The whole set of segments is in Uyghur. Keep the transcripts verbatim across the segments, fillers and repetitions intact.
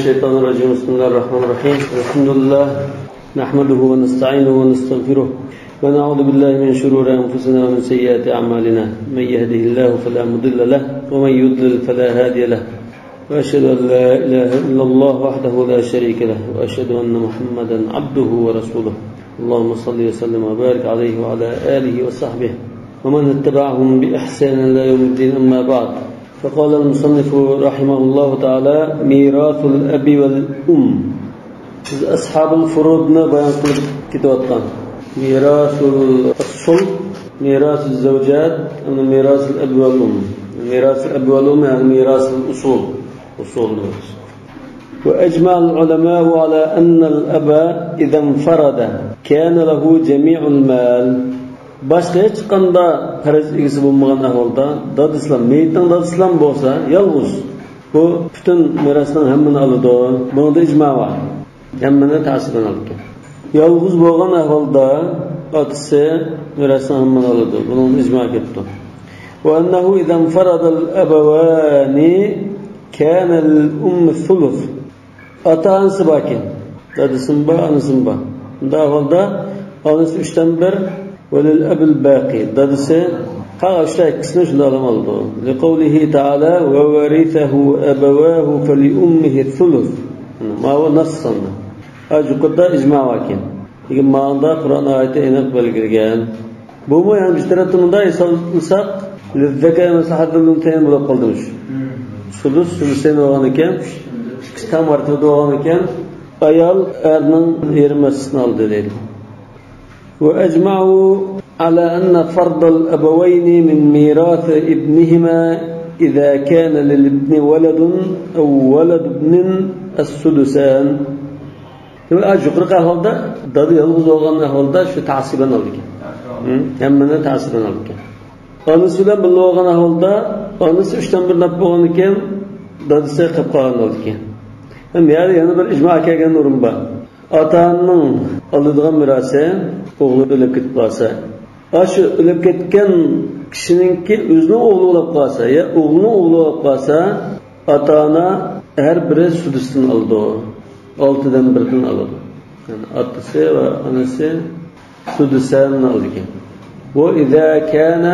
الشيطان الرجيم. بسم الله الرحمن الرحيم. الحمد لله، نحمده ونستعينه ونستغفره، ونعوذ بالله من شرور أنفسنا ومن سيئات أعمالنا. من يهده الله فلا مضل له، ومن يضلل فلا هادي له. وأشهد أن لا إله إلا الله وحده لا شريك له، وأشهد أن محمدا عبده ورسوله. اللهم صل وسلم وبارك عليه وعلى آله وصحبه ومن اتبعهم بإحسان إلى يوم الدين، أما بعد. فقال المصنف رحمه الله تعالى: ميراث الأب والأم. بىز أصحاب الفروضنى بايان قىلىپ كېتىۋاتقان. ميراث الأصول، ميراث الزوجات، ميراث الأب والأم. ميراث الأب والأم، يعني ميراث الأصول. أصول. وأجمع العلماء على أن الأب إذا انفرد كان له جميع المال. باشقا ھېچقانداق پەرز ئىگىسى بولمىغان ئەھۋالدا، دادىسىلا، مېيىتنىڭ دادىسىلا بولسا، يالغۇز، بۇ پۈتۈن مىراسنىڭ ھەممىنى ئالىدۇ. بۇنىڭدا ئىجما بار. ھەممىنى تەسىبەن ئالىدىكەن. يالغۇز بولغان ئەھۋالدا ئاتىسى مىراسنىڭ ھەممىنى ئالىدۇ. بۇنىڭدا ئىجما كەپتۇ. وأنه إذا انفرد الأبوان كان للأم الثلث. ئاتا-ئانىسى باركەن، دادىسىمۇ بار، ئانىسىمۇ بار. بۇنداق ئەھۋالدا ئانىسى ئۈچتىن بىر، وللأب الباقي، دادىسى قالغان ئۈچتىن ئىككىسىنى شۇنداق ئالىدۇ. لقوله تعالى: وورثه أبواه فلأمه الثلث. ماۋۇ نەسساندا. ھە، يۇقىرىدا ئىجما باركەن. لېكىن ماڭىدا قۇرئان ئايىتى ئېنىق بەلگىلىگەن. بۇمۇ يەنە بىر تەرەپتىن مۇنداق ھېسابلىساق، للذكر مثل حظ الأنثيين بولۇپ قالدى مۇشۇ. سۇدۇس، سۇدۇسەين بولغان ئىكەن، ئىككى تەڭ مەرتىۋىدە بولغان ئىكەن، ئايال ئەرنىڭ يېرىم ھەسسىسىنى ئالدى دەيدۇ. وأجمعوا على أن فرض الأبوين من ميراث ابنهما إذا كان للابن ولد أو ولد ابن السدسان. دېمەك، يۇقىرىقى ئەھۋالدا دادا يالغۇز بولغان ئەھۋالدا شۇ تەسىبەن ئالىدىكەن. ھە؟ ھەممىنى تەسىبەن ئالىدىكەن. ئانىسى بىلەن بىللە بولغان ئەھۋالدا ئانىسى ئۈچتىن بىرنى ئاپ بولغاندىكىن دادىسى قېلىپ قالغان بولىدىكەن. ھەم يەنە، يەنە بىر ئىجما كەلگەن ئورۇن بار. ئاتا-ئانىنىڭ ئالىدىغان مىراسى ئوغلى ئۆلۈپ كېتىپ قالسا، ئاشۇ ئۆلۈپ كەتكەن كىشىنىڭكى ئۆزىنىڭ ئوغلى بولۇپ قالسا يا ئوغلىنىڭ ئوغلى بولۇپ قالسا، ئاتا-ئانا ھەر بىرى سۇدۇستىن ئالىدۇ. ئالتىدىن بىردىن ئالىدۇ. يەنى ئاتىسى ۋە ئانىسى سۇدۇسەننى ئالىدىكەن. بۇ إذا كان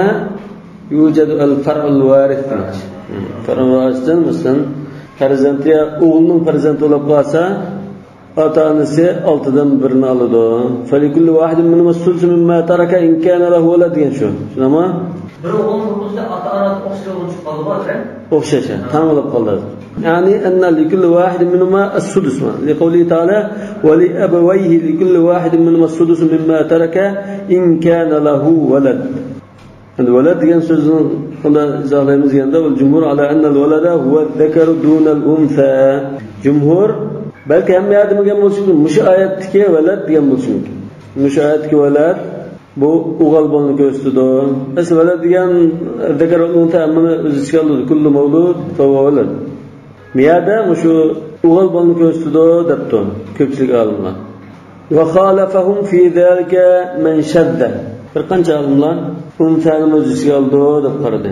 يوجد الفرع الوارث دېمەكچى. فەرئۇل ۋارىستىن، مەسىلەن، پەرزەنتى يا ئوغلىنىڭ پەرزەنتى بولۇپ قالسا، ئاتا-ئانىسى ئالتىدىن بىرنى ئالىدۇ. فلكل واحد منهما السدس مما ترك إن كان له ولد دېگەن شۇ. شۇنداقمۇ؟ بىر ئوغۇلنىڭ بىر قىزى ئاتا-ئانىسى ئوخشاش بولغان چىقىپ قالدىغۇ، ھە؟ ئوخشاش، ھە. تەڭ بولۇپ قالدى. يعني أن لكل واحد منهما السدس. لقوله تعالى: ولأبويه لكل واحد منهما السدس مما ترك إن كان له ولد. ئەمدى ۋەلەد دېگەن سۆزنىڭ قانداق ئىزاھلايمىز دېگەندە، والجمهور على أن الولد هو الذكر دون الأنثى. جۇمھۇر، بەلكى ھەممە يەردە دېمىگەن بولۇشى مۇمكىن، مۇشۇ ئايەتتىكى ۋەلەد دېگەن بولۇشى مۇمكىن. مۇشۇ ئايەتتىكى ۋەلەد بۇ ئوغۇل بالىنى كۆرسىتىدۇ. ئەسلى ۋەلەد دېگەن الذكر والأنثى ھەممىنى ئۆز ئىچىگە ئالىدۇ. كل مولود فهو ولد. بۇ يەردە مۇشۇ ئوغۇل بالىنى كۆرسىتىدۇ دەپتۇ كۆپچىلىك ئالىملار. وخالفهم في ذلك من شذ. بىر قانچە ئالىملار ئۇنسانى ئۆز ئىچىگە ئالىدۇ دەپ قارىدى.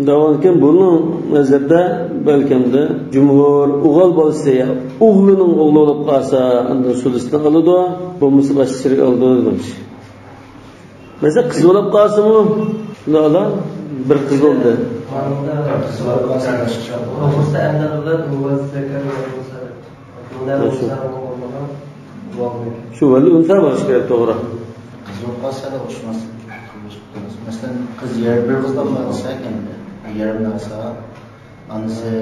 دەۋالكىن بۇنىڭ نەزىرىدە بەلكىمدە جۇمھۇر ئوغۇل بالىسى يا ئوغلىنىڭ ئوغلى بولۇپ قالسا، ئاندىن سۇدۇسنى ئالىدۇ، بولمىسا باشقا شېرىك ئالىدۇ دېمەكچى. مەسىلەن، قىز بولۇپ قالسىمۇ، شۇنداقلا بىر قىز بولدى. قىز بولۇپ قالسا باشقىچە بولىدۇ. شۇ ۋەلى ئۇنسا بولۇشى كېرەك، توغرا. قىز بولۇپ قالسا دا ئوخشىماس. مەسىلەن، قىز يېرىم، بىر قىز بولۇپ قالسا، يېرىمنى ئالسا، ئانىسى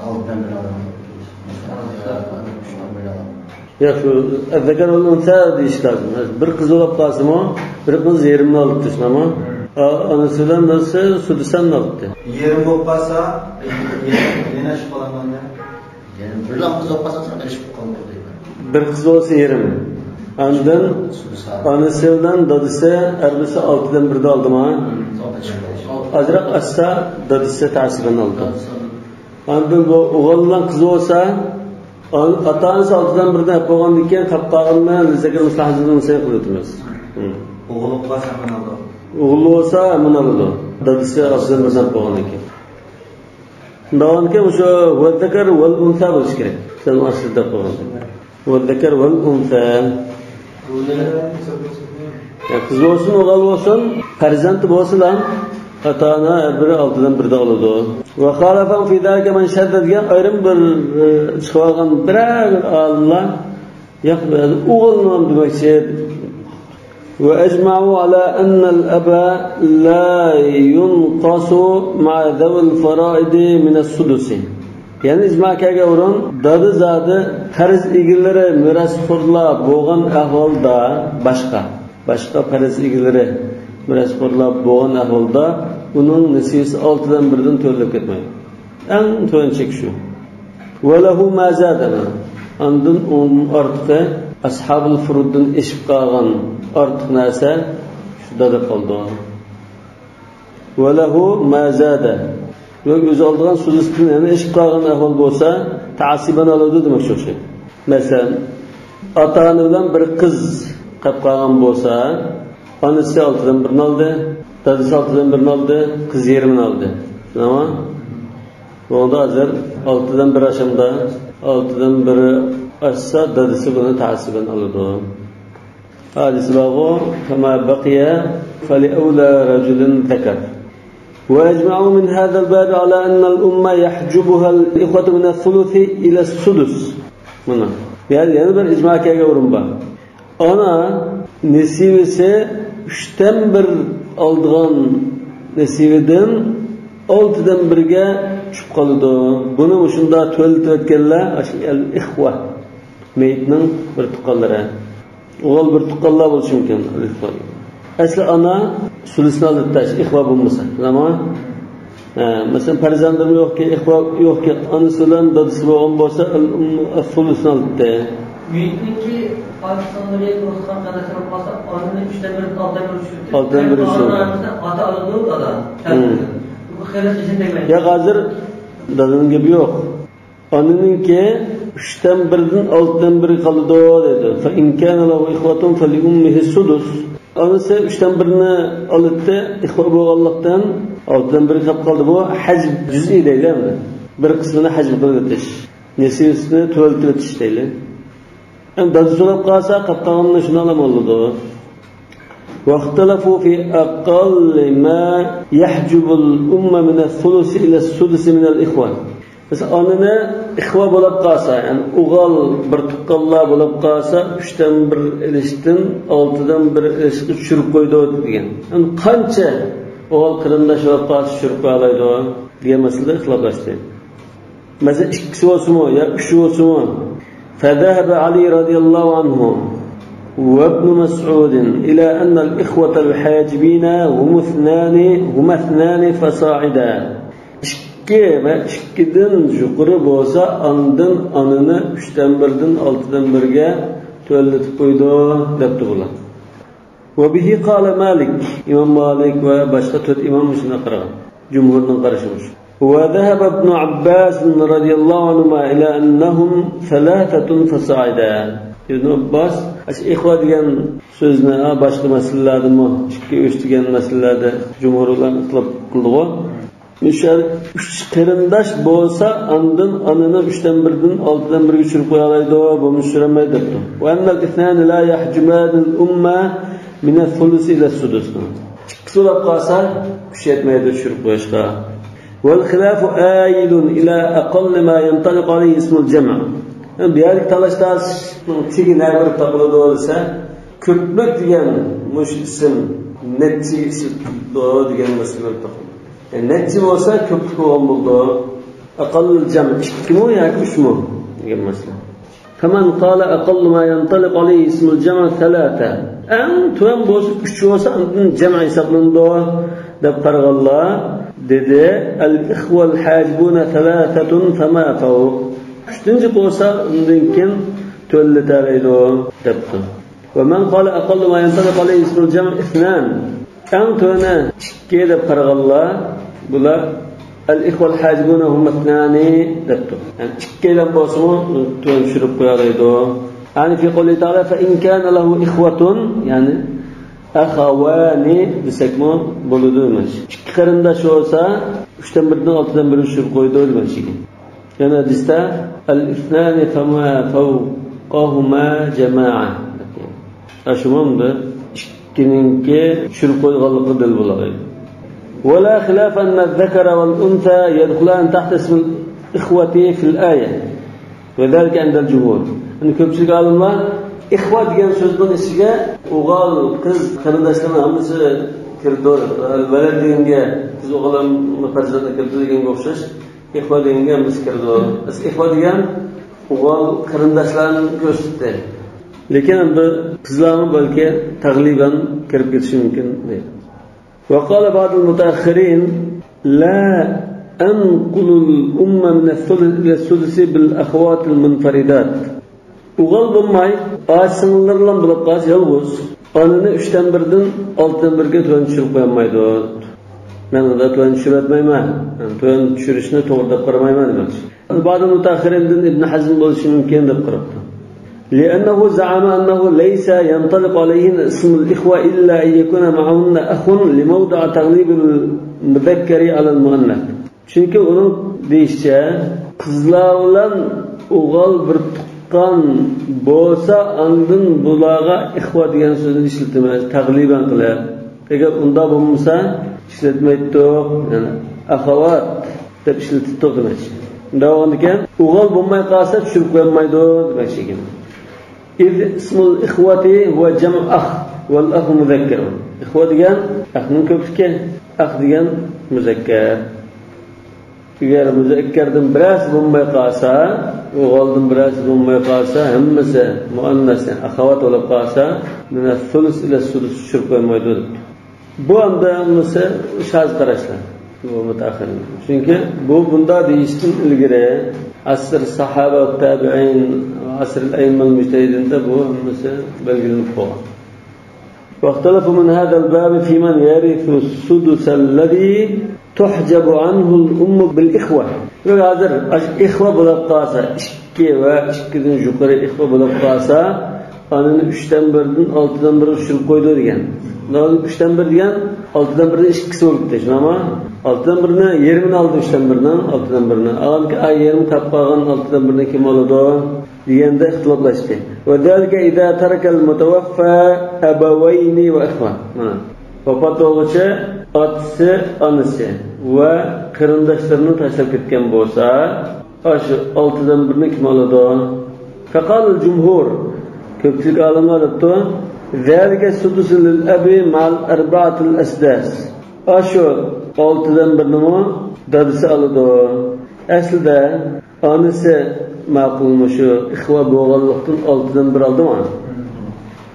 ئالتىدىن بىرنى ئالىدۇ. ياق، شۇ الذكر والأنثى دېيىش لازىم. بىر قىز بولۇپ قالسىمۇ، بىر قىز يېرىمنى ئالىدۇ، شۇنداقمۇ؟ ئا-، ئانىسى بىلەن دادىسى سۇدۇسەننى ئالىدۇ. يېرىم بولۇپ قالسا، يەنە شۇ قالامدۇ؟ يەنە بىرلا قىز بولۇپ قالسا، سەن قېلىشىپ قالدى دەيمەن. بىر قىز بولسا يېرىم. ئاندىن ئانىسى بىلەن دادىسى ھەر بىرسى ئالتىدىن بىرنى ئالدىما؟ ئازراق ئاشسا دادىسى تەسىبىنى ئالىدۇ. ئاندىن بۇ ئوغۇل بىلەن قىز بولسا، ئان-، ئاتا-ئانىسى ئالتىدىن بىرنى ئېلىپ بولغاندىن كېيىن، قاپ قالغىنىنى لىزەكىر مىسلى ھەززىل ئۇنسەيەين قىلىۋېتىمىز. ھىم. ئوغۇل بولسا ھەممىنى ئالىدۇ. ئوغۇل بولسا ھەممىنى ئالىدۇ. دادىسى ئالتىدىن بىرنى ئېلىپ بولغاندىن كېيىن. داۋامكى مۇشۇ ۋەززەكەر ۋەل ئۇنسا بولۇشى كېرەك. سەن ئاستىدا دەپ قويغان. ۋەززەكەر ۋەل ئۇنسا. يا قىز بولسۇن، ئوغۇل بولسۇن، پەرزەنتى بولسىلا، ئاتا-ئانا ھەر بىرى ئالتىدىن بىردە ئالىدۇ. ۋە خالەفەھۇم فى زالىكە مەن شەززە دېگەن ئايرىم بىر، ئى، چىقىۋالغان بىرەر ئالىملار ياق، ئوغۇلنىڭ دېمەكچى. وأجمعوا على أن الأب لا ينقص مع ذوي الفرائض من السدس. يەنى ئىجما كەلگەن ئورۇن، دادا زادى پەرز ئىگىلىرى مىراسخورلار بولغان ئەھۋالدا باشقا، باشقا پەرز ئىگىلىرى مىراسخورلار بولغان ئەھۋالدا ئۇنىڭ نېسىۋىسى ئالتىدىن بىردىن تۆۋەنلەپ كەتمەيدۇ. ئەڭ تۆۋەن چەك شۇ. ۋەلەھۇ ما زادە. ئاندىن ئۇنىڭ ئارتۇقى ئەسھابۇل فۇرۇدتىن ئېشىپ قالغان ئارتۇق نەرسە شۇ دادا قالىدۇ. ۋەلەھۇ ما زادە. ۋە ئۆزى ئالىدىغان سۇدۇستىن يەنە ئېشىپ قالغان ئەھۋال بولسا، تەئسىبەن ئالىدۇ دېمەكچى ئوخشايدۇ. مەسىلەن، ئاتا-ئانا بىلەن بىر قىز قېلىپ قالغان بولسا، ئانىسى ئالتىدىن بىرنى ئالدى، دادىسى ئالتىدىن بىرنى ئالدى، قىز يېرىمىنى ئالدى. شۇنداقمۇ؟ بۇنىڭدا ھازىر ئالتىدىن بىر ئاشامدا، ئالتىدىن بىرى ئاشسا، دادىسى بۇنى تەئسىبەن ئالىدۇ. ھادىسە بارغۇ، فما بقي فلأولى رجل ذكر. وأجمعوا من هذا الباب على أن الأم يحجبها الإخوة من الثلث إلى السدس. مانا، يەنە، يەنە بىر ئىجما كەلگەن ئورۇن بار. ئانا نېسىۋىسى ئۈچتىن بىر ئالىدىغان نېسىۋىدىن ئالتىدىن بىرگە چۈشۈپ قالىدۇ. بۇنى مۇشۇنداق تۆلىتىۋەتكەنلەر، ئاشۇ ئەل ئىخۋە، مېيىتنىڭ بىر تۇغقانلىرى. ئوغۇل بىر تۇغقانلار بولۇشى مۇمكىن. ئەسلى ئانا سۇدۇسنى ئالىدۇ، ئىخۋا بولمىسا. بىلەمۇ؟ ھە، مەسىلەن، پەرزەنتىم يوقكەن، ئىخۋا يوقكەن، ئانىسى بىلەن دادىسى بولغان بولسا، ئەل ئۇممۇ ئەس سۇدۇسنى ئالاتتى. مېيىتنىڭكى ئاتا-ئانىسى بولۇپ قالسا، ئانىنى ئۈچتىن بىرى، ئالتىدىن بىرى چۈشۈرۈپ، ئالتىدىن بىرى چۈشۈرۈپ. ئاتا ئالىدۇ، دادا. ھىم. بۇ خېلى قىيىن دېمەيدۇ. ياق، ھازىر دادىنىڭ گېپى يوق. ئانىنىڭكى ئۈچتىن بىردىن ئالتىدىن بىرى قالىدۇ دەيدۇ. فإن كان له إخوة فلأمه السدس. ئانىسى ئۈچتىن بىرنى ئالاتتى، ئىخۋا بولغانلىقتىن ئالتىدىن بىرى قېلىپ قالدى. بۇ ھەجب جۈزئىي دەيلى ئەمدى. بىر قىسمىنى ھەجب قىلىۋېتىش، نېسىۋىسىنى تۆۋەنلىتىۋېتىش دەيلى. ئەمدى دادىسى سوراپ قالسا، قاپتاغىنىنى شۇنى ئالىمەن بولىدۇ. واختلفوا في أقل ما يحجب الأم من الثلث إلى السدس من الإخوة. مەسىلەن، ئانىنى ئىخۋا بولۇپ قالسا، يەنى ئوغۇل بىر تۇغقانلار بولۇپ قالسا، ئۈچتىن بىر ئېلىشتىن ئالتىدىن بىر ئېلىشقا چۈشۈرۈپ قويىدۇ دېگەن. يەنى قانچە ئوغۇل قېرىنداش بولۇپ قالسا چۈشۈرۈپ قويالايدۇ دېگەن مەسىلىدە ئىختىلاپلاشتى. مەسىلەن، ئىككىسى بولسىمۇ يا ئۈچ بولسىمۇ. فذهب علي رضي الله عنه وابن مسعود إلى أن الإخوة الحاجبين هم اثنان، هم اثنان فصاعدا. ئىككى ۋە ئىككىدىن يۇقىرى بولسا، ئاندىن ئانىنى ئۈچتىن بىردىن ئالتىدىن بىرگە تۆۋەنلىتىپ قويىدۇ، دەپتۇ بۇلار. وبه قال مالك، ئىمام مالىك ۋە باشقا تۆت ئىمام مۇشۇنداق قارىغان. جۇمھۇرنىڭ قارىشى مۇشۇ. وذهب ابن عباس رضي الله عنهما إلى أنهم ثلاثة فصاعدا. ئىبن ئابباس ئاشۇ ئىخۋا دېگەن سۆزنى، ھە، باشقا مەسىلىلەردىمۇ ئىككى، ئۈچ دېگەن مەسىلىلەردە جۇمھۇر بىلەن ئىختىلاپ قىلدىغۇ. مۇشۇ ئۈچ قېرىنداش بولسا، ئاندىن ئانىنى ئۈچتىن بىردىن ئالتىدىن بىرگە چۈشۈرۈپ قويالايدۇ، بولمىسا چۈشۈرەلمەيدۇ دەپتۇ. وأن الاثنان لا يحجبان الأم من الثلث إلى السدس. ئىككىسى بولۇپ قالسا، كۈچ يەتمەيدۇ چۈشۈرۈپ قويۇشقا. والخلاف آئل إلى أقل ما ينطلق عليه اسم الجمع. يەنى بۇ يەردىكى تالاش-تارتىشنىڭ تېگى نەگە بېرىپ تاقىلىدۇ دېسە، كۆپلۈك دېگەن مۇشۇ ئىسىم نەچچىگە ئىشلىتىلىدۇ دېگەن مەسىلە بېرىپ تاقىلىدۇ. يەنى نەچچە بولسا كۆپلۈك بولغان بولىدۇ. ئەقەللۇل جەم ئىككىمۇ ياكى ئۈچمۇ دېگەن مەسىلە. فمن قال أقل ما ينطلق عليه اسم الجمع ثلاثة. ئەڭ تۆۋەن بولسا ئۈچ بولسا، ئاندىن جەمئ ھېسابلىنىدۇ دەپ قارىغانلار دېدى. الإخوة الحاجبون ثلاثة فما فوق. ئۈچتىن جىق بولسا، ئۇندىن كېيىن تۆۋەنلىتەلەيدۇ دەپتۇ. ومن قال أقل ما ينطلق عليه اسم الجمع اثنان. ئەڭ تۆۋىنى ئىككى دەپ قارىغانلار، بۇلار الإخوة الحاجبون هم اثنان دەپتۇ. يەنى ئىككىيلەن بولسىمۇ تۆۋەن چۈشۈرۈپ قويالايدۇ. يەنى في قوله تعالى فإن كان له إخوة، يەنى ئەخەۋانى دېسەكمۇ بولىدۇ دېمەكچى. ئىككى قېرىنداش بولسا، ئۈچتىن بىرىدىن ئالتىدىن بىرىنى چۈشۈرۈپ قويىدۇ دېمەكچى. يەنە ھەدىستە، ئەل ئىسنانى فەما فەۋقەھۇما جەمائە. ئاشۇمۇ ئىككىنىڭكى چۈشۈرۈپ قويغانلىقى دەلىل بولالايدۇ. ولا خلاف أن الذكر والأنثى يدخلان تحت اسم الإخوة في الآية. وذلك عند الجمهور. يەنى كۆپچىلىك ئالىملار ئىخۋە دېگەن سۆزنىڭ ئىچىگە ئوغۇل، قىز، قېرىنداشلارنىڭ ھەممىسى كىرىدۇ. ۋەلەد دېگەنگە قىز، ئوغۇل ھەم پەرزەنتنى كىرىدۇ دېگەنگە ئوخشاش، ئىخۋە دېگەنگە ھەممىسى كىرىدۇ. ئەسلى ئىخۋە دېگەن ئوغۇل، قېرىنداشلارنى كۆرسىتىدۇ. لېكىن ئەمدى قىزلارمۇ بەلكى تەغلىبەن كىرىپ كېتىشى مۇمكىن دەيدۇ. وقال بعض المتأخرين: لا أنقل الأم من الثلث إلى السدس بالأخوات المنفردات. ئوغۇل بولماي، ئاچا-سىڭىللىرى بىلەن بولۇپ قالسا يالغۇز، ئانىنى ئۈچتىن بىرىدىن ئالتىدىن بىرگە تۆۋەن چۈشۈرۈپ قويالمايدۇ. مەن ئۇندا تۆۋەن چۈشۈرۈۋەتمەيمەن. مەن تۆۋەن چۈشۈرۈشنى توغرا دەپ قارىمايمەن دېمەكچى. بەزى مۇتەئەخخىرىندىن ئىبن ھەزم بولۇشى مۇمكىن دەپ قاراپتۇ. لأنه زعم أنه ليس ينطلق عليهن اسم الإخوة إلا أن يكون معهن أخ لموضع تغليب المذكر على المؤنث. چۈنكى ئۇنىڭ دېيىشىچە، قىزلار بىلەن ئوغۇل بىر تۇغقان بولسا، ئاندىن بۇلارغا ئىخۋە دېگەن سۆزنى ئىشلىتىمىز، تەغلىبەن قىلىپ. ئەگەر ئۇنداق بولمىسا، ئىشلەتمەيتتۇق، يەنى ئەخەۋات دەپ ئىشلىتىپتۇق دېمەكچى. ئۇنداق بولغاندىكىن، ئوغۇل بولماي قالسا، چۈشۈرۈپ قويالمايدۇ دېمەكچى ئىكەن. إذ اسم الإخوة هو جمع أخ، والأخ مذكر. ئىخۋە دېگەن ئەخنىڭ كۆپلۈكى، ئەخ دېگەن مۇزەككەر. ئەگەر مۇزەككەردىن بىرەرسى بولماي قالسا، ئوغۇلدىن بىرەرسى بولماي قالسا، ھەممىسى مۇئەننەس، يەنى ئەخەۋات بولۇپ قالسا، من الثلث إلى السدس چۈشۈرۈپ قويمايدۇ دەپتۇ. بۇ ئەمدى ھەممىسى شاز قاراشلار، بۇ مۇتەئەخخىرىن. چۈنكى بۇ بۇنداق دېيىشتىن ئىلگىرى ئەسىر ساھابە، تابىئىن، ئەسىر ئەئىممەل مۇجتەھىدىندە بۇ ھەممىسى بەلگىلىنىپ قالغان. واختلفوا من هذا الباب في من يرث السدس الذي تحجب عنه الأم بالإخوة. ھازىر ئاشۇ ئىخۋە بولۇپ قالسا، ئىككى ۋە ئىككىدىن يۇقىرى ئىخۋە بولۇپ قالسا، ئانىنى ئۈچتىن بىرىدىن ئالتىدىن بىرىگە چۈشۈرۈپ قويىدۇ دېگەن. ئۈچتىن بىر دېگەن ئالتىدىن بىرنىڭ ئىككىسى بولۇپ كېتىدۇ، شۇنداقمۇ؟ ئالتىدىن بىرنى يېرىمىنى ئالىدۇ، ئۈچتىن بىرنىڭ ئالتىدىن بىرىنى. ئاندىن كېيىن ئاي يېرىم قاپقالغان ئالتىدىن بىرنى كىم ئالىدۇ؟ دېگەندە ئىختىلاپلاشتى. وذلك إذا ترك المتوفى أبوين وإخوة. مانا. ۋاپات بولغۇچى ئاتىسى، ئانىسى ۋە قېرىنداشلىرىنى تاشلاپ كەتكەن بولسا، ئاشۇ ئالتىدىن بىرنى كىم ئالىدۇ؟ فقال الجمهور. كۆپچىلىك ئالىملار دەپتۇ، ذلك السدس للأب مع الأربعة الأسداس. ئاشۇ ئالتىدىن بىرنىمۇ دادىسى ئالىدۇ. ئەسلىدە ئانىسى ماقۇلمۇ، شۇ ئىخۋا بولغانلىقتىن ئالتىدىن بىر ئالدىمۇ؟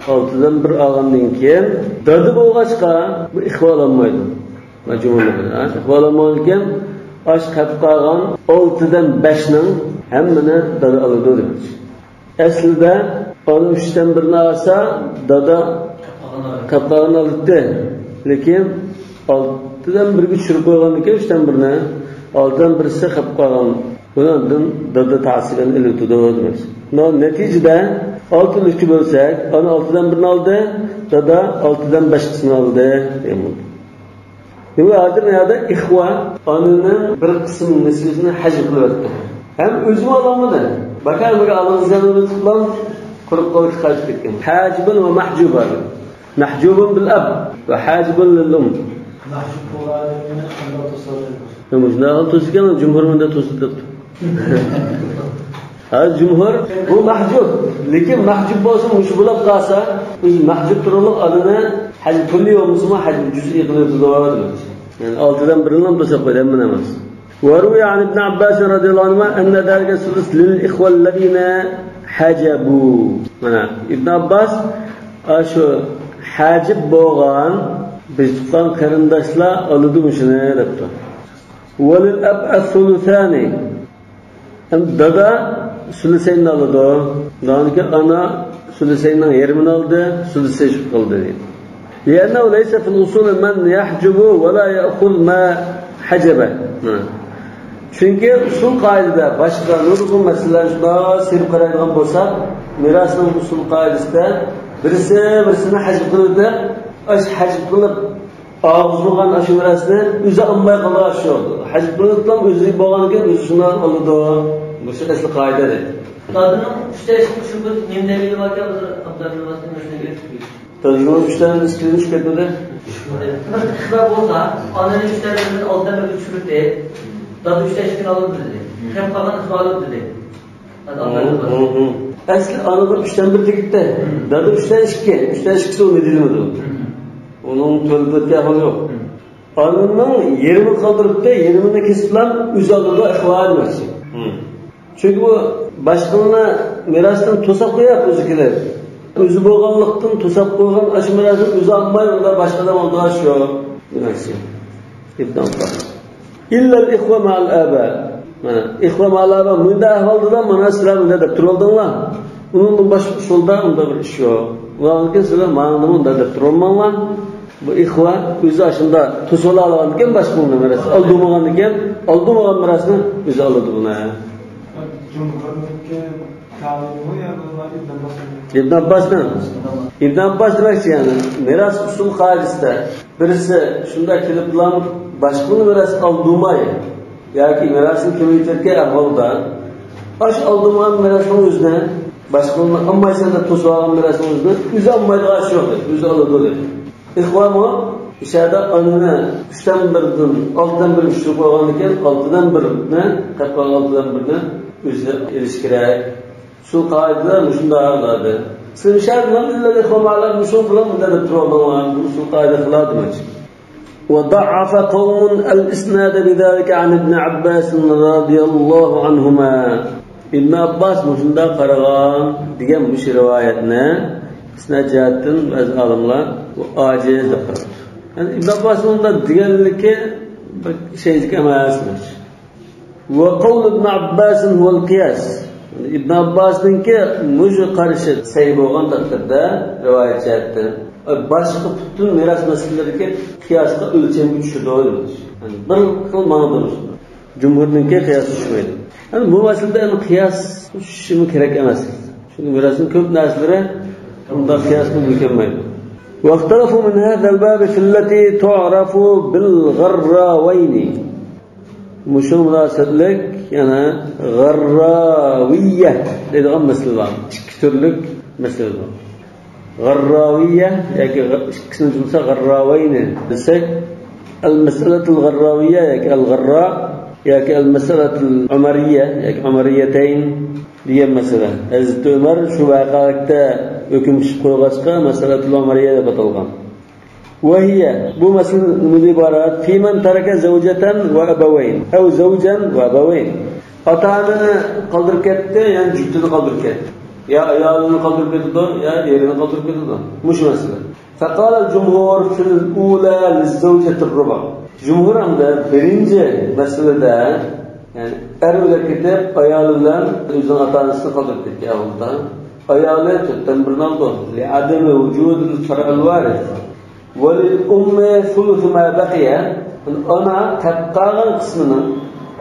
ئالتىدىن بىر ئالغاندىن كېيىن، دادا بولغاچقا، بۇ ئىخۋا ئالالمايدۇ. مەجبۇرلۇقى، ھە؟ ئىخۋا ئالالمىغاندىن كېيىن، ئاش قېلىپ قالغان ئالتىدىن بەشنىڭ ھەممىنى دادا ئالىدۇ دېمەكچى. ئەسلىدە ئانا ئۈچتىن بىرنى ئالسا، دادا قېلىپ قالغان ئالاتتى. لېكىن ئالتىدىن بىرگە چۈشۈرۈپ قويغاندىكىن ئۈچتىن بىرنى، ئالتىدىن بىرسى قېلىپ قالغان. بۇنىڭدىن دادا تەسىبەن ئېلىۋېتىدۇ دېمەكچى. نەتىجىدە ئالتىنى ئۈچكە بۆلسەك، ئانا ئالتىدىن بىرنى ئالدى، دادا ئالتىدىن بەش قىسمىنى ئالدى دېگەن بولدى. دېمەك، ھازىر بۇ يەردە ئىخۋا ئانىنىڭ بىر قىسىم نېسىۋىسىنى ھەجىپ قىلىۋەتتى. ھەم ئۆزىمۇ ئالالمىدى. باكا بىر ئالىمىز يەنە ئۇنى تۇتقان، قۇرۇق قولغا قايتىپ كەتكەن. ھاجىبۇن ۋە مەھجۇبان. مەھجۇبۇن بىل ئەب ۋە ھاجىبۇن لىل ئۇم. مەھجۇب بولغان ئادەمنى قانداق توسالمايمىز؟ يا، مۇشۇنداق قىلىپ توسىدىكەن، جۇمھۇر مۇنداق توسىدۇ دەپتۇ. ھازىر جۇمھۇر، بۇ مەھجۇب. لېكىن مەھجۇب بولسا، مۇشۇ بولۇپ قالسا، ئۆزى مەھجۇب تۇرۇقلۇق ئادەمنى ھەج پۇلى بولمىسىمۇ، ھەج جۈزئىي قىلىۋېتىدۇ دېمەكچى. يەنى ئالتىدىن بىرىنى توساپ قويدى، ھەممىنى ئەمەس. وروي عن ابن عباس رضي الله عنهما أن ذلك السدس للإخوة الذين حجبوا. مانا، ئىبن ئابباس، ئاشۇ ھاجىب بولغان، بىز تۇغقان قېرىنداشلار ئالىدۇ مۇشۇنى، دەپتۇ. وللأب الثلثان. ئەمدى دادا سۇلۇسەيننى ئالىدۇ. دېگەنكى ئانا سۇلۇسەيننىڭ يېرىمىنى ئالدى، سۇلۇسەي چىقىپ قالدى. لأنه ليس في الأصول من يحجب ولا يأخذ ما حجب. ھە. چۈنكى ئۇسۇل قائىدىدە باشقا نۇرغۇن مەسىلىلەرنى شۇنداق سېلىپ قارايدىغان بولساق، مىراسنىڭ ئۇسۇل قائىدىسىدە بىرسى بىرسىنى ھەجىپ قىلىۋېتىپ، ئاشۇ ھەجىپ قىلىپ ئالغۇزمىغان ئاشۇ مىراسنى ئۆزى ئالماي قالغان ئاشۇ. ھەجىپ قىلىپلا ئۆزى بولغاندىكىن ئۆزى شۇنداق ئالىدۇ. مۇشۇ ئەسلى قائىدە دەيدۇ. دادىنىڭ ئۈچتە ئىككى شۇ بىر نېمە دەلىلى باركەن، ھازىر ئابدۇللا بىر مەسىلىنى يۈرۈشتۈرگەن. دادىنىڭ ئۈچتە ئىككىدىن چۈشۈپ كەتمىدى. بىر ئىقتىدا بولسا، ئانىنى ئۈچتە بىردىن ئالتە بىرگە چۈشۈردى. دادا ئۈچتە ئىككىنى ئالىدۇ دېدى. كەم قالغان ئىقتىدا ئالىدۇ دېدى. ئەسلى ئانىغا ئۈچتىن بىر تېگىپتۇ. دادا ئۈچتىن ئىككى. ئۈچتىن ئىككىسى ئۇنى دېمىدى. ئۇنىڭ تۆلىدىكى ئەھۋالى يوق. ئانىنىڭ يېرىمىنى قالدۇرۇپتۇ، يېرىمىنى كېسىپلا ئۆزى ئالىدۇ، ئىخۋا دېمەكچى. چۈنكى بۇ باشقىلارنى مىراستىن توساپ قويۇپ ئۆزى كېلىپ. ئۆزى بولغانلىقتىن توساپ قويغان ئاشۇ مىراسنى ئۆزى ئالماي، ئۇندا باشقا ئادەم ئالىدۇ شۇ دېمەكچى. ئىبن ئابباس. ئىللەل ئىخۋە مەئەل ئابا. مانا، ئىخۋە مەئەل ئابا مۇنداق ئەھۋالدىلا مانا سىلەر مۇنداق دەپ تۇرۇۋالدىڭلار. ئۇنىڭدىن باشقا ئۇسۇلدا ئۇنداق بىر ئىش يوق. ئۇنىڭدىن كېيىن سىلەر ماڭا مۇنداق دەپ تۇرۇۋالماڭلار. بۇ ئىخۋە ئۆزى ئاشۇنداق توسۇۋالالىغاندىكىن باشقىلارنى مىراس ئالدۇرمىغاندىكىن، ئالدۇرمىغان مىراسنى ئۆزى ئالىدۇ بۇنى. جۇمھۇرنىڭكى تەلىمى يا بۇ ئىبن ئابباسنىڭ؟ ئىبن ئابباسنىڭ. ئىبن ئابباس دېمەكچى، يەنى مىراس ئۇسۇل قائىدىسىدە بىرسى شۇنداق كېلىپلا باشقىلارنى مىراس ئالدۇرماي ياكى مىراسنى كېمەيتىدىغان ئەھۋالدا، ئاشۇ ئالدۇرمىغان مىراسنىڭ ئۆزىنى، باشقىلارنى ئالمايسەن دەپ توسۇۋالغان مىراسنىڭ ئۆزىنى ئۆزى ئالمايدىغان ئىش يوق دەيدۇ، ئۆزى ئالىدۇ دەيدۇ. ئىخۋامۇ ئىشەدە ئانىنى ئۈچتىن بىردىن، ئالتىدىن بىرگە چۈشۈرۈپ قويغاندىكىن، ئالتىدىن بىرنى، قېلىپ قالغان ئالتىدىن بىرنى ئۆزى ئېلىشى كېرەك. ئۇسۇل قائىدىلەر مۇشۇنداق دەيدۇ. سىلىشەر بىلەن ئىللەل ئىخۋە مەئەل ئابا مۇشۇ بىلەن مۇنداق دەپ تۇرۇۋالدىڭلار. بۇ ئۇسۇل قائىدە خىلاپ دېمەكچى. وضعف قوم الإسناد بذلك عن ابن عباس رضي الله عنهما. ئىبن ئابباس مۇشۇنداق قارىغان دېگەن مۇشۇ رىۋايەتنى ئىسناد جەھەتتىن بەزى ئالىملار بۇ ئاجىز دەپ قارىغان. يەنى ئىبن ئابباسنىڭ ئۇنداق دېگەنلىكى بەك شەيلىك ئەمەس. وقول ابن عباس هو القياس. ئىبن ئابباسنىڭكى مۇشۇ قارىشى سەھىھ بولغان تەقدىردە رىۋايەت جەھەتتىن باشقا پۈتۈن مىراس مەسىلىلىرىدىكى قىياسقا ئۆلچەمگە چۈشىدۇ. يەنى بىر خىل مانا دۇرۇس. جۇمھۇرنىڭكى قىياسقا چۈشمەيدۇ. يەنى بۇ مەسىلىدە يەنى قىياس چۈشۈشىمۇ كېرەك ئەمەس. چۈنكى مىراسنىڭ كۆپ نەرسىلىرى بۇنداق قىياس قىلىپ يۈرگەنمەيدۇ. واختلفوا من هذا الباب في التي تعرف بالغراوين. مۇشۇ مۇناسىۋەتلىك يەنە غارراۋىيە دەيدىغان مەسىلە بار. ئىككى تۈرلۈك مەسىلە بار. غارراۋىيە ياكى غ-، ئىككىسىنىڭ جۇملىسى غارراۋەينى دېسەك، ئەل مەسئەلەتۇل غارراۋىيە ياكى ئەل غاررا ياكى ئەل مەسئەلەتۇل ئۆمەرىيە ياكى ئۆمەرىيەتەين دېگەن مەسىلە. ھەزرىتى ئۆمەر شۇ ۋەقەلىكتە ھۆكۈم چىقىپ قويغاچقا، مەسئەلەتۇل ئۆمەرىيە دەپ ئاتالغان. وهي، بۇ مەسىلە نېمىدىن ئىبارەت؟ في من ترك زوجة وأبوين أو زوجا وأبوين. ئاتا-ئانىنى قالدۇرۇپ كەتتى، يەنى جۈپتىنى قالدۇرۇپ كەتتى. يا ئايالىنى قالدۇرۇپ كېتىدۇ، يا ئېرىنى قالدۇرۇپ كېتىدۇ. مۇشۇ مەسىلە. فقال الجمهور في الأولى للزوجة الربع. جۇمھۇر ئەمدى بىرىنچى مەسىلىدە، يەنى ئەر ئۆلۈپ كېتىپ، ئايالى بىلەن ئۆزىنىڭ ئاتا-ئانىسىنى قالدۇرۇپ كەتكەن ئەھۋالدا، ئايالى تۆتتىن بىرنى ئالىدۇ. لعدم وجود الفرع الوارث. وللأم ثلث ما بقي. ئانا قېلىپ قالغان قىسمىنىڭ،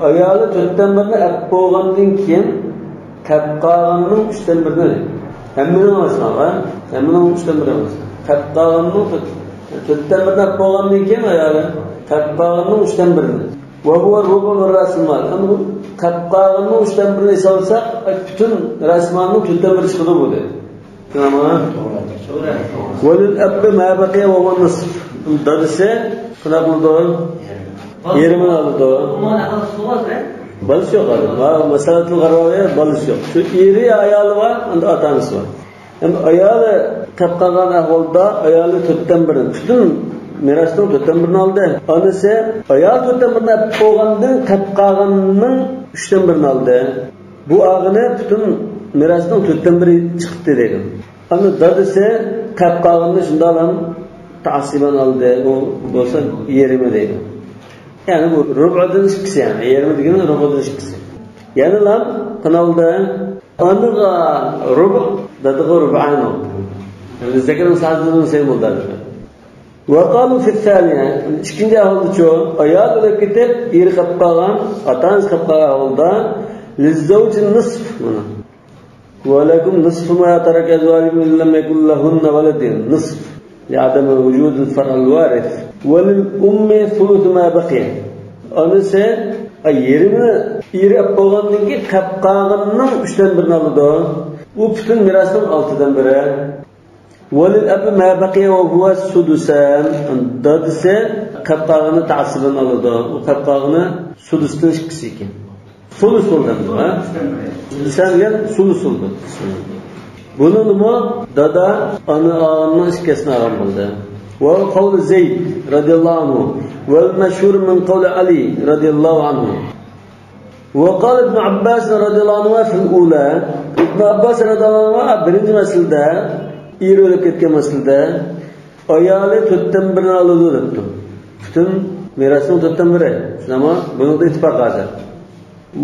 ئايالى تۆتتىن بىرنى ئەپ بولغاندىن كېيىن، قېلىپ قالغاننىڭ ئۈچتىن بىرىنى. ھەممىنىڭ ئەمەس، ھە؟ ھەممىنىڭ ئۈچتىن بىرى ئەمەس. قېلىپ قالغاننىڭ تۆت-، تۆتتىن بىرنى ئەپ بولغاندىن كېيىن ئايالى، قېلىپ قالغاننىڭ ئۈچتىن بىرىنى. وهو ربع من رأس المال. ئەمما بۇ قېلىپ قالغاننىڭ ئۈچتىن بىرىنى ھېسابلىساق، پۈتۈن رەسمالنىڭ تۆتتىن بىرى چىقىدۇ بۇ دەيدۇ. تامام. وللأب ما بقي وهو النصف. دادىسى قانداق قىلىدۇ؟ يېرىمىنى ئالىدۇ. بالىسى يوق ھازىر. ھە، مەسىلەتۇل غارراۋىيە بالىسى يوق. شۇ ئېرى، ئايالى بار، ئەمدى ئاتا-ئانىسى بار. ئەمدى ئايالى قېلىپ قالغان ئەھۋالدا ئايالى تۆتتىن بىرىنى، پۈتۈن مىراسنىڭ تۆتتىن بىرىنى ئالدى. ئانىسى ئايالى تۆتتىن بىرىنى ئەپ بولغاندىن قېلىپ قالغاننىڭ ئۈچتىن بىرىنى ئالدى. بۇ ئالغىنى پۈتۈن مىراسنىڭ تۆتتىن بىرى چىقتى دەيدۇ. ئەمدى دادىسى قېلىپ قالغىنىنى شۇنداقلا تەئسىبەن ئالدى، ئۇ بولسا يېرىمى دەيدۇ. يەنى بۇ رۇبۇدىن ئىككىسى، يەنى يېرىمى دېگىنى رۇبۇدىن ئىككىسى. يەنىلا قانداق ئالدى؟ ئانىغا رۇبۇ، دادىغا رۇبۇئان ئالدى. يەنى زەكەرۇ سەدسەينى بولدى. وقالوا في الثانية، ئىككىنچى ئەھۋالدىچۇ؟ ئايال ئۆلۈپ كېتىپ، ئېرى قېلىپ قالغان، ئاتا-ئانىسى قېلىپ قالغان ئەھۋالدا للزوج النصف، مانا. ولكم نصف ما ترك أزواجكم إن لم يكن لهن ولد، نصف. لعدم وجود الفرع الوارث. وللأم ثلث ما بقي. ئانىسى، ئاي، يېرىمىنى ئېرى ئېلىپ بولغاندىن كېيىن قېلىپ قالغىنىنىڭ ئۈچتىن بىرىنى ئالىدۇ. ئۇ پۈتۈن مىراسنىڭ ئالتىدىن بىرى. ولللأب ما بقي وهو السدسان. دادىسى قېلىپ قالغىنى تەسىبىنى ئالىدۇ. ئۇ قېلىپ قالغىنى سۇدۇستىن ئىككىسى ئىكەن. سۇلۇس بولدى ئەمدى، ھە؟ سۇدۇسان دېگەن سۇلۇس بولدى. بۇنىمۇ دادا ئانا ئالغاننىڭ ئىككىسىنى ئالغان بولدى. وهو قول زيد رضي الله عنه والمشهور من قول علي رضي الله عنه. وقال ابن عباس رضي الله عنهما في الأولى. ئىبن ئابباس رەزىياللاھۇ ئەنھۇ بىرىنچى مەسىلىدە، ئېرى ئۆلۈپ كەتكەن مەسىلىدە، ئايالى تۆتتىن بىرىنى ئالىدۇ دەپتۇ. پۈتۈن مىراسنىڭ تۆتتىن بىرى. شۇنداقمۇ؟ بۇنىڭدا ئىتتىپاق ھازىر.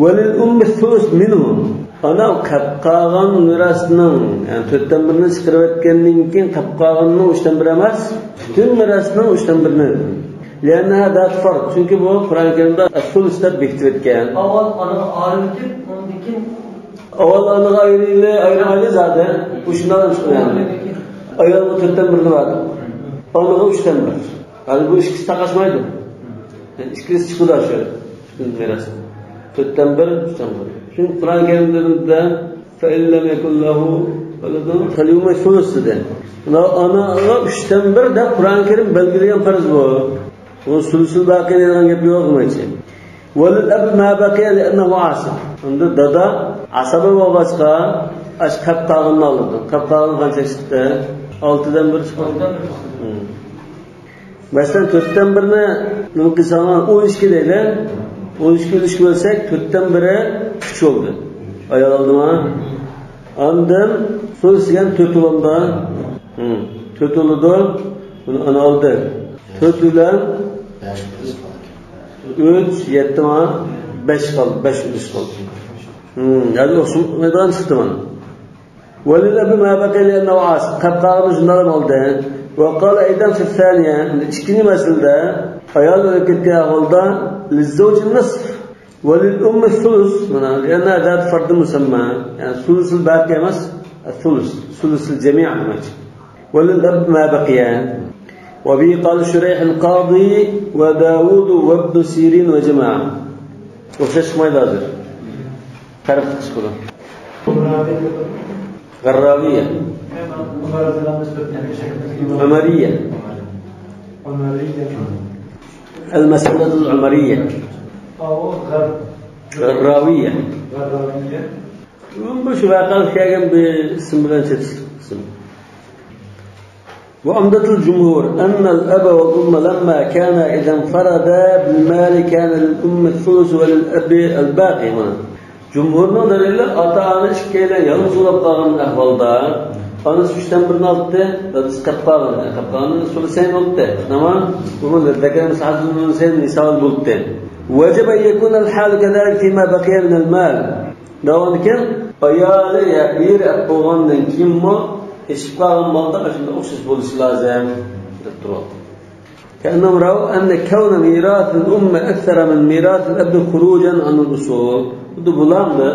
وللأم الثلث منه. ئانا قېلىپ قالغان مىراسنىڭ، يەنى تۆتتىن بىرىنى چىقىرىۋەتكەندىن كېيىن قېلىپ قالغىنىنىڭ ئۈچتىن بىرى ئەمەس، پۈتۈن مىراسنىڭ ئۈچتىن بىرىنى. لأنها ذات فرض. چۈنكى بۇ قۇرئان كەرىمدە الثلث دەپ بېكىتىۋەتكەن. ئاۋۋال ئانىغا ئايرىۋېتىپ، ئاندىن كېيىن ئاۋۋال ئانىغا ئايرىيلى، ئايرىمايلى زادى. بۇ شۇنداق ئەمەس، يەنى. ئايالغا تۆتتىن بىرنى بەردى. ئانىغا ئۈچتىن بىر. يەنى بۇ ئىككىسى تاقاشمايدۇ. يەنى ئىككىسى چىقىدۇ شۇ مىراس. تۆتتىن بىر، ئۈچتىن بىر. چۈنكى قۇرئان كەرىمدە فإن لم يكن له ولد فلأمه الثلث دېدى. ئانىغا ئۈچتىن بىر دەپ قۇرئان كەرىم بەلگىلىگەن پەرز بۇ. بۇ سۇلۇسۇل باقى دەيدىغان گەپ يوق نېمە ئۈچۈن؟ وللأب ما بقي لأنه عصب. ئەمدى دادا ئاسابە بولغاچقا، ئاشۇ قېلىپ قالغىنىنى ئالىدۇ. قېلىپ قالغىنى قانچە چىقتى؟ ئالتىدىن بىر چىقتى. ھىم. مەسىلەن، تۆتتىن بىرنى نېمە قىلساڭلار، ئون ئىككى دەيلى. ئون ئىككىنى ئۈچكە بۆلسەك، تۆتتىن بىرى ئۈچ بولدى. ئايال ئالدىما؟ ئاندىن سۇلۇس دېگەن تۆت بولامدا؟ ھىم. تۆت بولىدۇ. بۇنى ئانا ئالدى. تۆت بىلەن ئۈچ، يەتتە ما؟ بەش قالدى. بەش ئۈلۈش قالدى. ھىم، ھازىر ئوخشىمايدىغان چىقتى مانا. وللأب ما بقي لأنه عصب. قېلىپ قالغىنى شۇنداق بولدى. وقال أيضا في الثانية. ئىككىنچى مەسىلىدە ئايال ئۆلۈپ كەتكەن ئەھۋالدا للزوج النصف. وللأم الثلث، مانا، لأنها ذات فرض مسمى. يەنى سۇلۇسۇل باقى ئەمەس، الثلث، سۇلۇسۇل جەمىئ دېمەكچى. وللأب ما بقي. وبه قال شريح القاضي وداود وابن سيرين وجماعة. ئوخشاش چىقمايدۇ ھازىر. پەرق چىقىدۇ. غراوية. عمرية. المسألة العمرية. غراوية. بۇ شۇ ۋەقەلىك كەلگەن بىر ئىسىم بىلەن چېتىشلىق ئىسىم. وعمدة الجمهور أن الأب والأم لما كانا إذا انفردا بالمال كان للأم الثلث وللأب الباقي. مانا جۇمھۇرنىڭ دەلىلى، ئاتا-ئانا ئىككىيلەن يالغۇز بولۇپ قالغان ئەھۋالدا، ئانىسى ئۈچتىن بىرنى ئالاتتى، دادىسى قېلىپ قالغان، قېلىپ قالغان سۇلۇسەين بولاتتى. نېمە؟ بۇ للذكر مثل حظ الأنثيين، نىساۋى بولاتتى. وجب أن يكون الحال كذلك فيما بقي من المال. دەۋامدىكىن، ئايالى يا ئېرى ئەپ بولغاندىن كېيىنمۇ ئېشىپ قالغان مالدا ئاشۇنداق ئوخشاش بولۇشى لازىم، دەپ تۇرۇۋاتىدۇ. كأنهم رأوا أن كون ميراث الأم أكثر من ميراث الأب خروجا عن الأصول. خۇددى بۇلارمۇ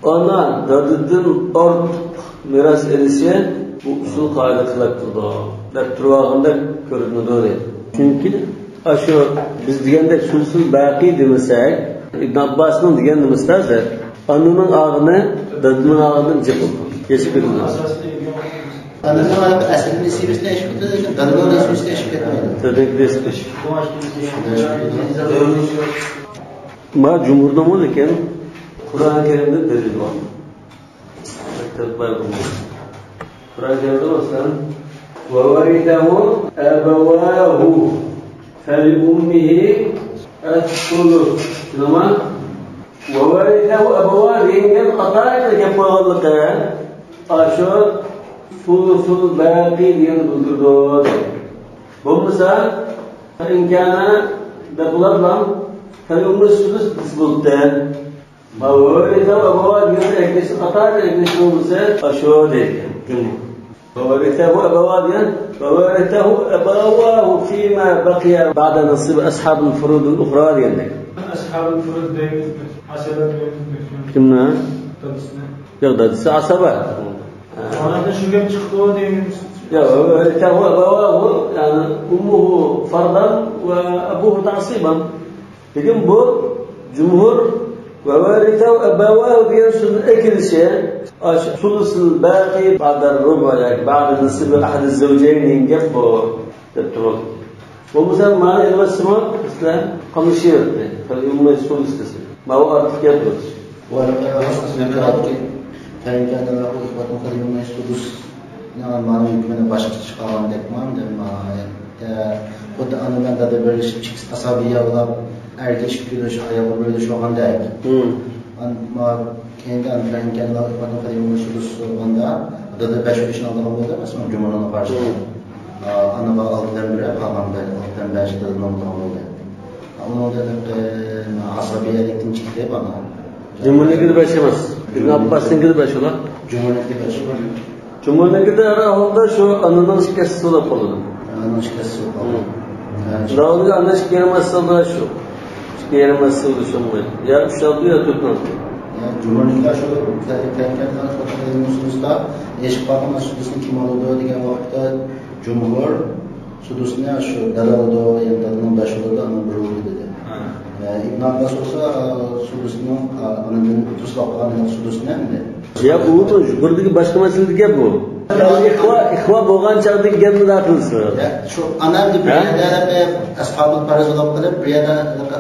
ئانا دادىدىن ئارتۇق مىراس ئېلىشى بۇ ئۇسۇل قائىدە خىلاپ قىلىدۇ، دەپ تۇرۇۋالغاندەك كۆرۈنىدۇ، دەيدۇ. چۈنكى ئاشۇ بىز دېگەندەك سۇلۇسۇل باقىي دېمىسەك، ئىبن ئابباسنىڭ دېگەن نېمىسىدە ھازىر ئانىنىڭ ئالغىنى دادىنىڭ ئالغىنىدىن جىق بولىدۇ. يېشىپ كېتىدۇ. ئانىنىڭ ئەسلىدىن نېسىۋىسىنى ئېشىپ كېتىدۇ، لېكىن دادىنىڭ نېسىۋىسىنى ئېشىپ كەتمەيدۇ. دادىنىڭ نېسىۋىسى. ما جۇمھۇردىمۇ، لېكىن قۇرئان كەرىمدە دەلىل بار. قۇرئان كەرىمدە مەسىلەن، وورثه أبواه فلأمه الثلث. شۇنداقمۇ؟ وورثه أبواه دېگەن گەپ ئاتا-ئانىغا گەپ قىلغانلىقى، ئاشۇ سۇلۇسۇل باقىي دېگەننى بىلدۈرىدۇ. بولمىسا، فإن كان دەپ بولىدۇ، فلأمه السدس دېسە بولاتتى. ما وورثه أبواه دېگەندە ئەگىشىش، ئاتا-ئانا ئەگىشىش بولمىسا، ئاشۇ دەيدىكەن. وورثه أبواه دېگەن، وورثه أبواه فيما بقي بعد نصيب أصحاب الفروض الأخرى دېگەندەك. أصحاب الفروض دەيمىز، ئاسابە دەيمىز. كىمنى؟ دادىسىنى. ياق، دادىسى ئاسابە. ھە. ئاندىن شۇ گەپ چىقتى دەيمىز. يا، وورثه أبواه، يعني أمه فرضا وأبوه تعصيبا. لېكىن بۇ جۇمھۇر وورثه أبواه دېگەن سۆزنى ئەكېلىشى، ئاشۇ ثلث الباقي بعد الربع ياكى بعد نصف أحد الزوجين دېگەن گەپ بۇ، دەپ تۇرۇپ. بولمىسا مانا ئېلىۋەتسىمۇ، مەسىلەن، قاملىشىۋەتتى. فليمه الثلث دېسە. ماۋۇ ئارتۇق گەپ بۇ. ۋە ئەگەر ئەسلىدىكى فەرەنگەن لەھۇ ئىخۋەتۇن فەليمه السدس. يەنى مانا يۈكىنى باشقىچە چىقارغاندەك، مانا، دەپ، مانا، ئە، خۇددى ئانا بىلەن دادا بىرلىشىپ، ئىككىسى تاسابىيا بولۇپ، ئەرگە ئىككى ئۈلۈش، ئايالغا بىر ئۈلۈش بولغاندەك. مم. ئان-، ما-، كېيىنكى ئان-، فەرەنگەن لەھۇ ئىخۋەتۇن فەليمه السدس بولغاندا، دادا بەش ئۈلۈشنى ئالىدىغان بولدى، مەسىلەن، جۇمھۇرنىڭ قارىشىدا. مم. ئا، ئانىغا ئالتىدىن بىرى، قالغان بەش، ئالتىدىن بەشى دادىنىڭ ئالىدىغان بولدى. ئۇنىڭدا، ئە، ئاسابىيەلىكتىن چىقتى، مانا. جۇمھۇرنىڭكىدە بەش ئەمەس. ئىبن ئابباسنىڭكىدە بەش ئۇلار. جۇمھۇرنىڭكىدە بەش. جۇمھۇرنىڭكىدە ھەر ئەھۋالدا شۇ ئانىنىڭ ئىككى ھەسسىسى بولۇپ قالىدۇ. ئانىنىڭ ئىككى ھەسسىسى بولۇپ قالىدۇ. مم. ھە، شۇ. داۋۇدغا ئانا ئىككى يېرىم ھەسسە ئالىدۇ شۇ. ئىككى يېرىم ھەسسە ئالىدۇ شۇ. يا ئۈچ ئالىدۇ يا تۆتنى ئالىدۇ. يا، جۇمھۇرنىڭكىدە شۇ، ئېشىپ قالغان سۇدۇسنى كىم ئالىدۇ دېگەن ۋاقىتتا، جۇمھۇر سۇدۇسنى شۇ دادا ئالىدۇ، يەنى دادىنىڭ بەش ئالىدۇ، ئانىنىڭ بىر ئالىدۇ دېدى. ھە. ئە، ئىبن ئابباس بولسا، ئە، سۇدۇسنىڭ، ئە، ئانىدىن تۇسلاپ قالغان سۇدۇسنى ئەمدى. يا، ئۇ بۇ بىردىكى باشقا مەسىلىدىكى گەپ بۇ. ئىخۋا، ئىخۋا بولغان چاغدىكى گەپنى دەپ قىلىسىز. يا، شۇ ئانا ئەمدى بىر ھە؟ يەردە ئەسھابۇل پەرز بولۇپ قېلىپ، بىر يەردە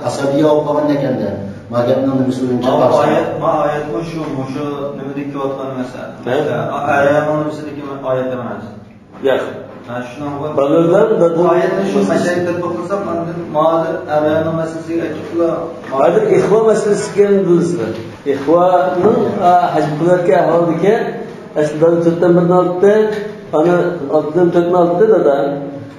ئاسابىيە بولۇپ قالغان ئىكەن-دە. ما گەپنىڭ نېمىسى بويىچە ما قارىسا. ئايەت، ما ئايەتمۇ شۇ، مۇشۇ نېمىدىكى كېلىۋاتقان مەسىلە. ھە؟ مەسىلە، ئا-، ئەر-ئايالنىڭ نېمىسىدىكى ئايەت ئەمەس. ياق. ھە، شۇنىڭغا بالىلار بۇ ئايەتنى شۇ مەسىلىگە تەتبىق قىلساق، ئاندىن ماۋۇ ئەر-ئايالنىڭ مەسىلىسىگە ئەكىپلا ھازىر ئىخۋا مەسىلىسى ئىكەننى بىلىسىلەر. ئىخۋانىڭ، ئا، ھەج قىلىۋاتقان ئەھۋالىدىكى ئەسلى دادا تۆتتىن بىرنى ئالاتتى، ئانا ئالتىدىن تۆتنى ئالاتتى دادا.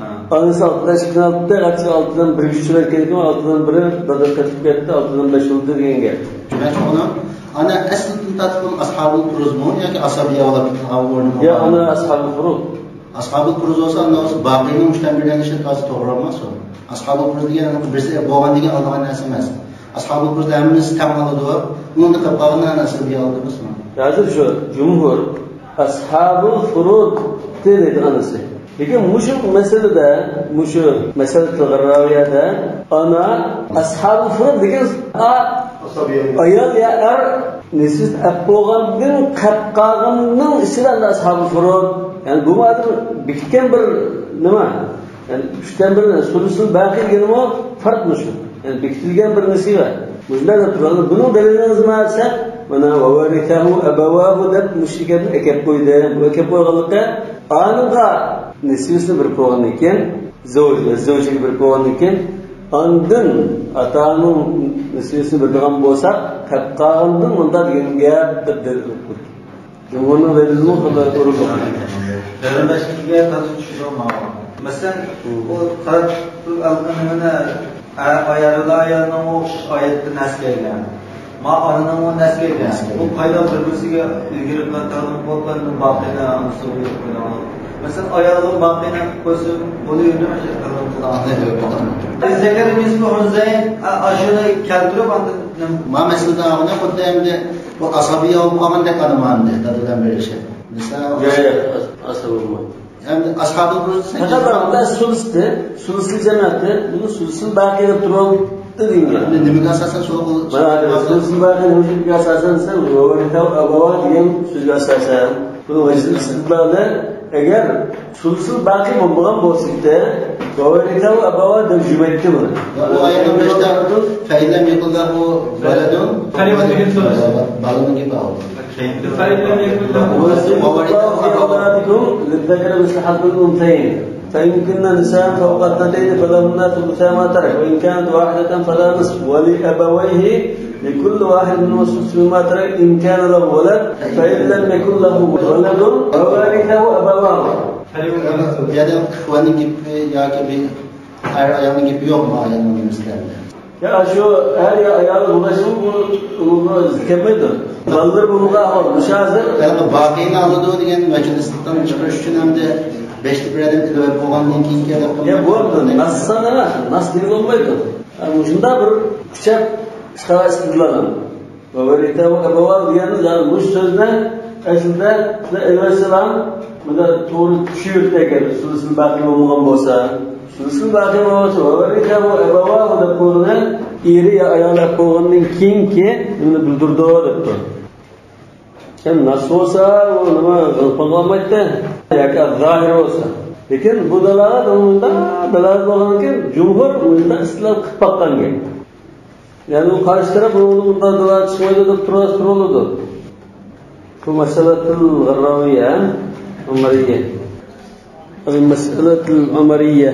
ھە. ئانىسى ئالتىدىن ئىككىنى ئالاتتى، ئەتىسى ئالتىدىن بىرگە چۈشۈرۈۋەتكەندىكىن ئالتىدىن بىرى دادا قېتىپ كەتتى، ئالتىدىن بەش بولدى دېگەن گەپ. دېمەك، ئۇنىڭ ئانا ئەسلىدىن تارتىپ ئۇنىڭ ئاسھابۇل پۇرۇزمۇ ياكى ئاسابىيە بولۇپ كېتىدىغان ئورنى يا بار؟ ئانا ئاسھابۇل پۇرۇز. ئاسھابۇل پۇرۇز بولسا، ئاندا بولسا باقىينىڭ ئۈچتىن بىرىنى ئېلىشى تازا توغرا بولماس ئۇ. ئاسھابۇل پۇرۇز دېگەن بىرسى بولغاندىن كېيىن ئالىدىغان نەرسە ئەمەس. ئاسھابۇل پۇرۇزدا ھەممىسى تەڭ ئالىدۇ. ئۇنىڭدا قېلىپ قالغىنى ئەنە ئاسابىيە ئالىدۇ بىزمۇ. ھازىر شۇ جۇمھۇر ئاسھابۇل فۇرۇد دەيدىغان نەرسە. لېكىن مۇشۇ مەسىلىدە، مۇشۇ مەسىلە قىلغان راۋىيەدە ئانا ئاسھابۇل فۇرۇد دېگەن ئا-، ئايال يا ئەر نېسىۋىسىنى ئەپ بولغاندىن قېلىپ قالغاننىڭ ئىچىدە ئەمدى ئاسھابۇل فۇرۇد. يەنى بۇ ئادەم بېكىتكەن بىر نېمە؟ يەنى ئۈچتىن بىر، سۇلۇسۇل باقىي دېگىنىمۇ فەرق مۇشۇ. يەنى بېكىتىلگەن بىر نېسىۋە. مۇشۇنداق دەپ تۇرىدۇ. بۇنىڭ دەلىلىڭىز نېمە دېسە، مانا، وورثه أبواه دەپ مۇشۇ گەپنى ئەكەپ قويدى. بۇ ئەكەپ قويغانلىقى ئانىغا نېسىۋىسىنى بېرىپ قويغاندىن كېيىن، زەۋج-، زەۋجىگە بېرىپ قويغاندىن كېيىن، ئاندىن ئاتا-ئانىنىڭ نېسىۋىسىنى بېرىدىغان بولساق، قېلىپ قالغاندىن مۇنداق دېگەن گەپ دەپ دەلىل قىلىپ قويدى. جۇمھۇرنىڭ دەلىلىمۇ خېلى ئورۇنلۇق. قېرىنداشلىقىگە تازا چۈشىدۇ ماڭا. مەسىلەن، مم. ئۇ تەرەتتۇل ئەلقىنىنى ئايالىدا ئايالنىڭ ئۇ ئايەتتە نەس كەلگەن. ما ئانىنىڭ ئۇ نەس كەلگەن. نەس كەلگەن. بۇ قايدا بىر-بىرسىگە ئىلگىرى بىلەن تەقدىم قىلىپ، ئاندىن باقىنى ئانىسىغا بۇيرۇپ قويىدىغان. مەسىلەن، ئايالغا باقىنى قويسا بولۇۋېرىدۇ، مەسىلەن، تەقدىم قىلىدىغان. للذكر مثل الأنثيين، ئا-، ئاشۇنى كەلتۈرۈپ، ئاندىن نېمە؟ ما مەسىلىدە ئۇنى خۇددى ئەمدى بۇ ئاسابىيە بولۇپ قالغاندەك ئانىماندى، دادىدىن بېرىشى. مىسال، يا، يا، ئاس-، ئاسابىيە بولمايدۇ. ئەمدى ئاسھابۇل پۇرۇز دېسەك، پەقەت بۇندا سۇلۇستى، سۇلۇسۇل جەمەتتە، بۇنى سۇلۇسۇل باقىيغا تۇرۇپ دېگەن گەپ. ئەمدى نېمىگە ئاساسەن شۇ قىل-، مانا، سۇلۇسۇل باقىي نېمىگە ئاساسەن دېسە، ۋورثه أبواه دېگەن سۆزگە ئاساسەن. بۇنى ۋەجھىل ئىستىدلالى، ئەگەر سۇلۇسۇل باقىي بولمىغان بولسىدى، ۋورثه أبواه دەپ يۈرمەيتتى بۇنى. يا، بۇ ئايەتنىڭ بېشىدا فإن لم يكن له ولد، فليمسسه الثلث. بالىنىڭ گېپى ئاۋۇ. فإن لم يكن له ولد، يوصيكم الله في أولادكم للذكر مثل حظ الأنثيين. فإن كن نساء فوق اثنتين فلهن ثلثا ما ترك، وإن كانت واحدة فلها النصف، ولأبويه لكل واحد منهما السدس مما ترك إن كان له ولد، فإن لم يكن له ولد وورثه أبواه. يەنى ئىخۋاننىڭ گېپى ياكى بىر ئەر ئايالنىڭ گېپى يوقمۇ ئايەتنىڭ نېمىسىدە؟ يا، شۇ ئەر يا ئايال بولۇشىمۇ بۇ، بۇ، بۇ كەلمەيدۇ. بالىلىرى بولمىغان ئەھۋال. مۇشۇ ھازىر ھېلىقى باقىينى ئالىدۇ دېگەن ۋەجھىل ئىستىدلالنى چىقىرىش ئۈچۈن ئەمدى بەشتە بىر ئادەم ئېلىۋەپ بولغاندىن كېيىن كېلىپ يا، بۇ ئەمدى نەس سان ئەمەس، نەس دېگىلى بولمايدۇ. ھە، مۇشۇنداق بىر كۈچەپ چىقارغان ئىستىدلال. ۋورثه أبواه دېگەن، يەنى مۇشۇ سۆزنى ئەسلىدە سىلەر ئېلىۋەتسىلەر، بۇندا توغرا چۈشىنىۋېتىدىكەن، سۇلۇسۇل باقىي بولمىغان بولسا، سۇلۇسۇل باقىي بولمىسا، ۋەۋەرىسەھۇ ئەبەۋاھۇ دەپ قويغىنى ئېرى يا ئايالى دەپ قويغاندىن كېيىنكى نېمىنى بىلدۈرىدۇ دەپتۇ. يەنى نەس بولسا، ئۇ نېمە، غىلپىنغا ئالمايتتى. ياكى زاھىر بولسا. لېكىن بۇ دالالەت ئۇنىڭدا دالالەت بولغاندىكىن، جۇمھۇر ئۇنىڭدا ئىستىدلال قىلىپ باققان گەپ. يەنى ئۇ قارشى تەرەپ ئۇنىڭدا مۇنداق دالالەت چىقمايدۇ دەپ تۇرۇۋاتسا بولىدۇ. بۇ مەسئەلەتۇل غەرراۋىيە، ئۇمەرىيە. المسألة العمرية.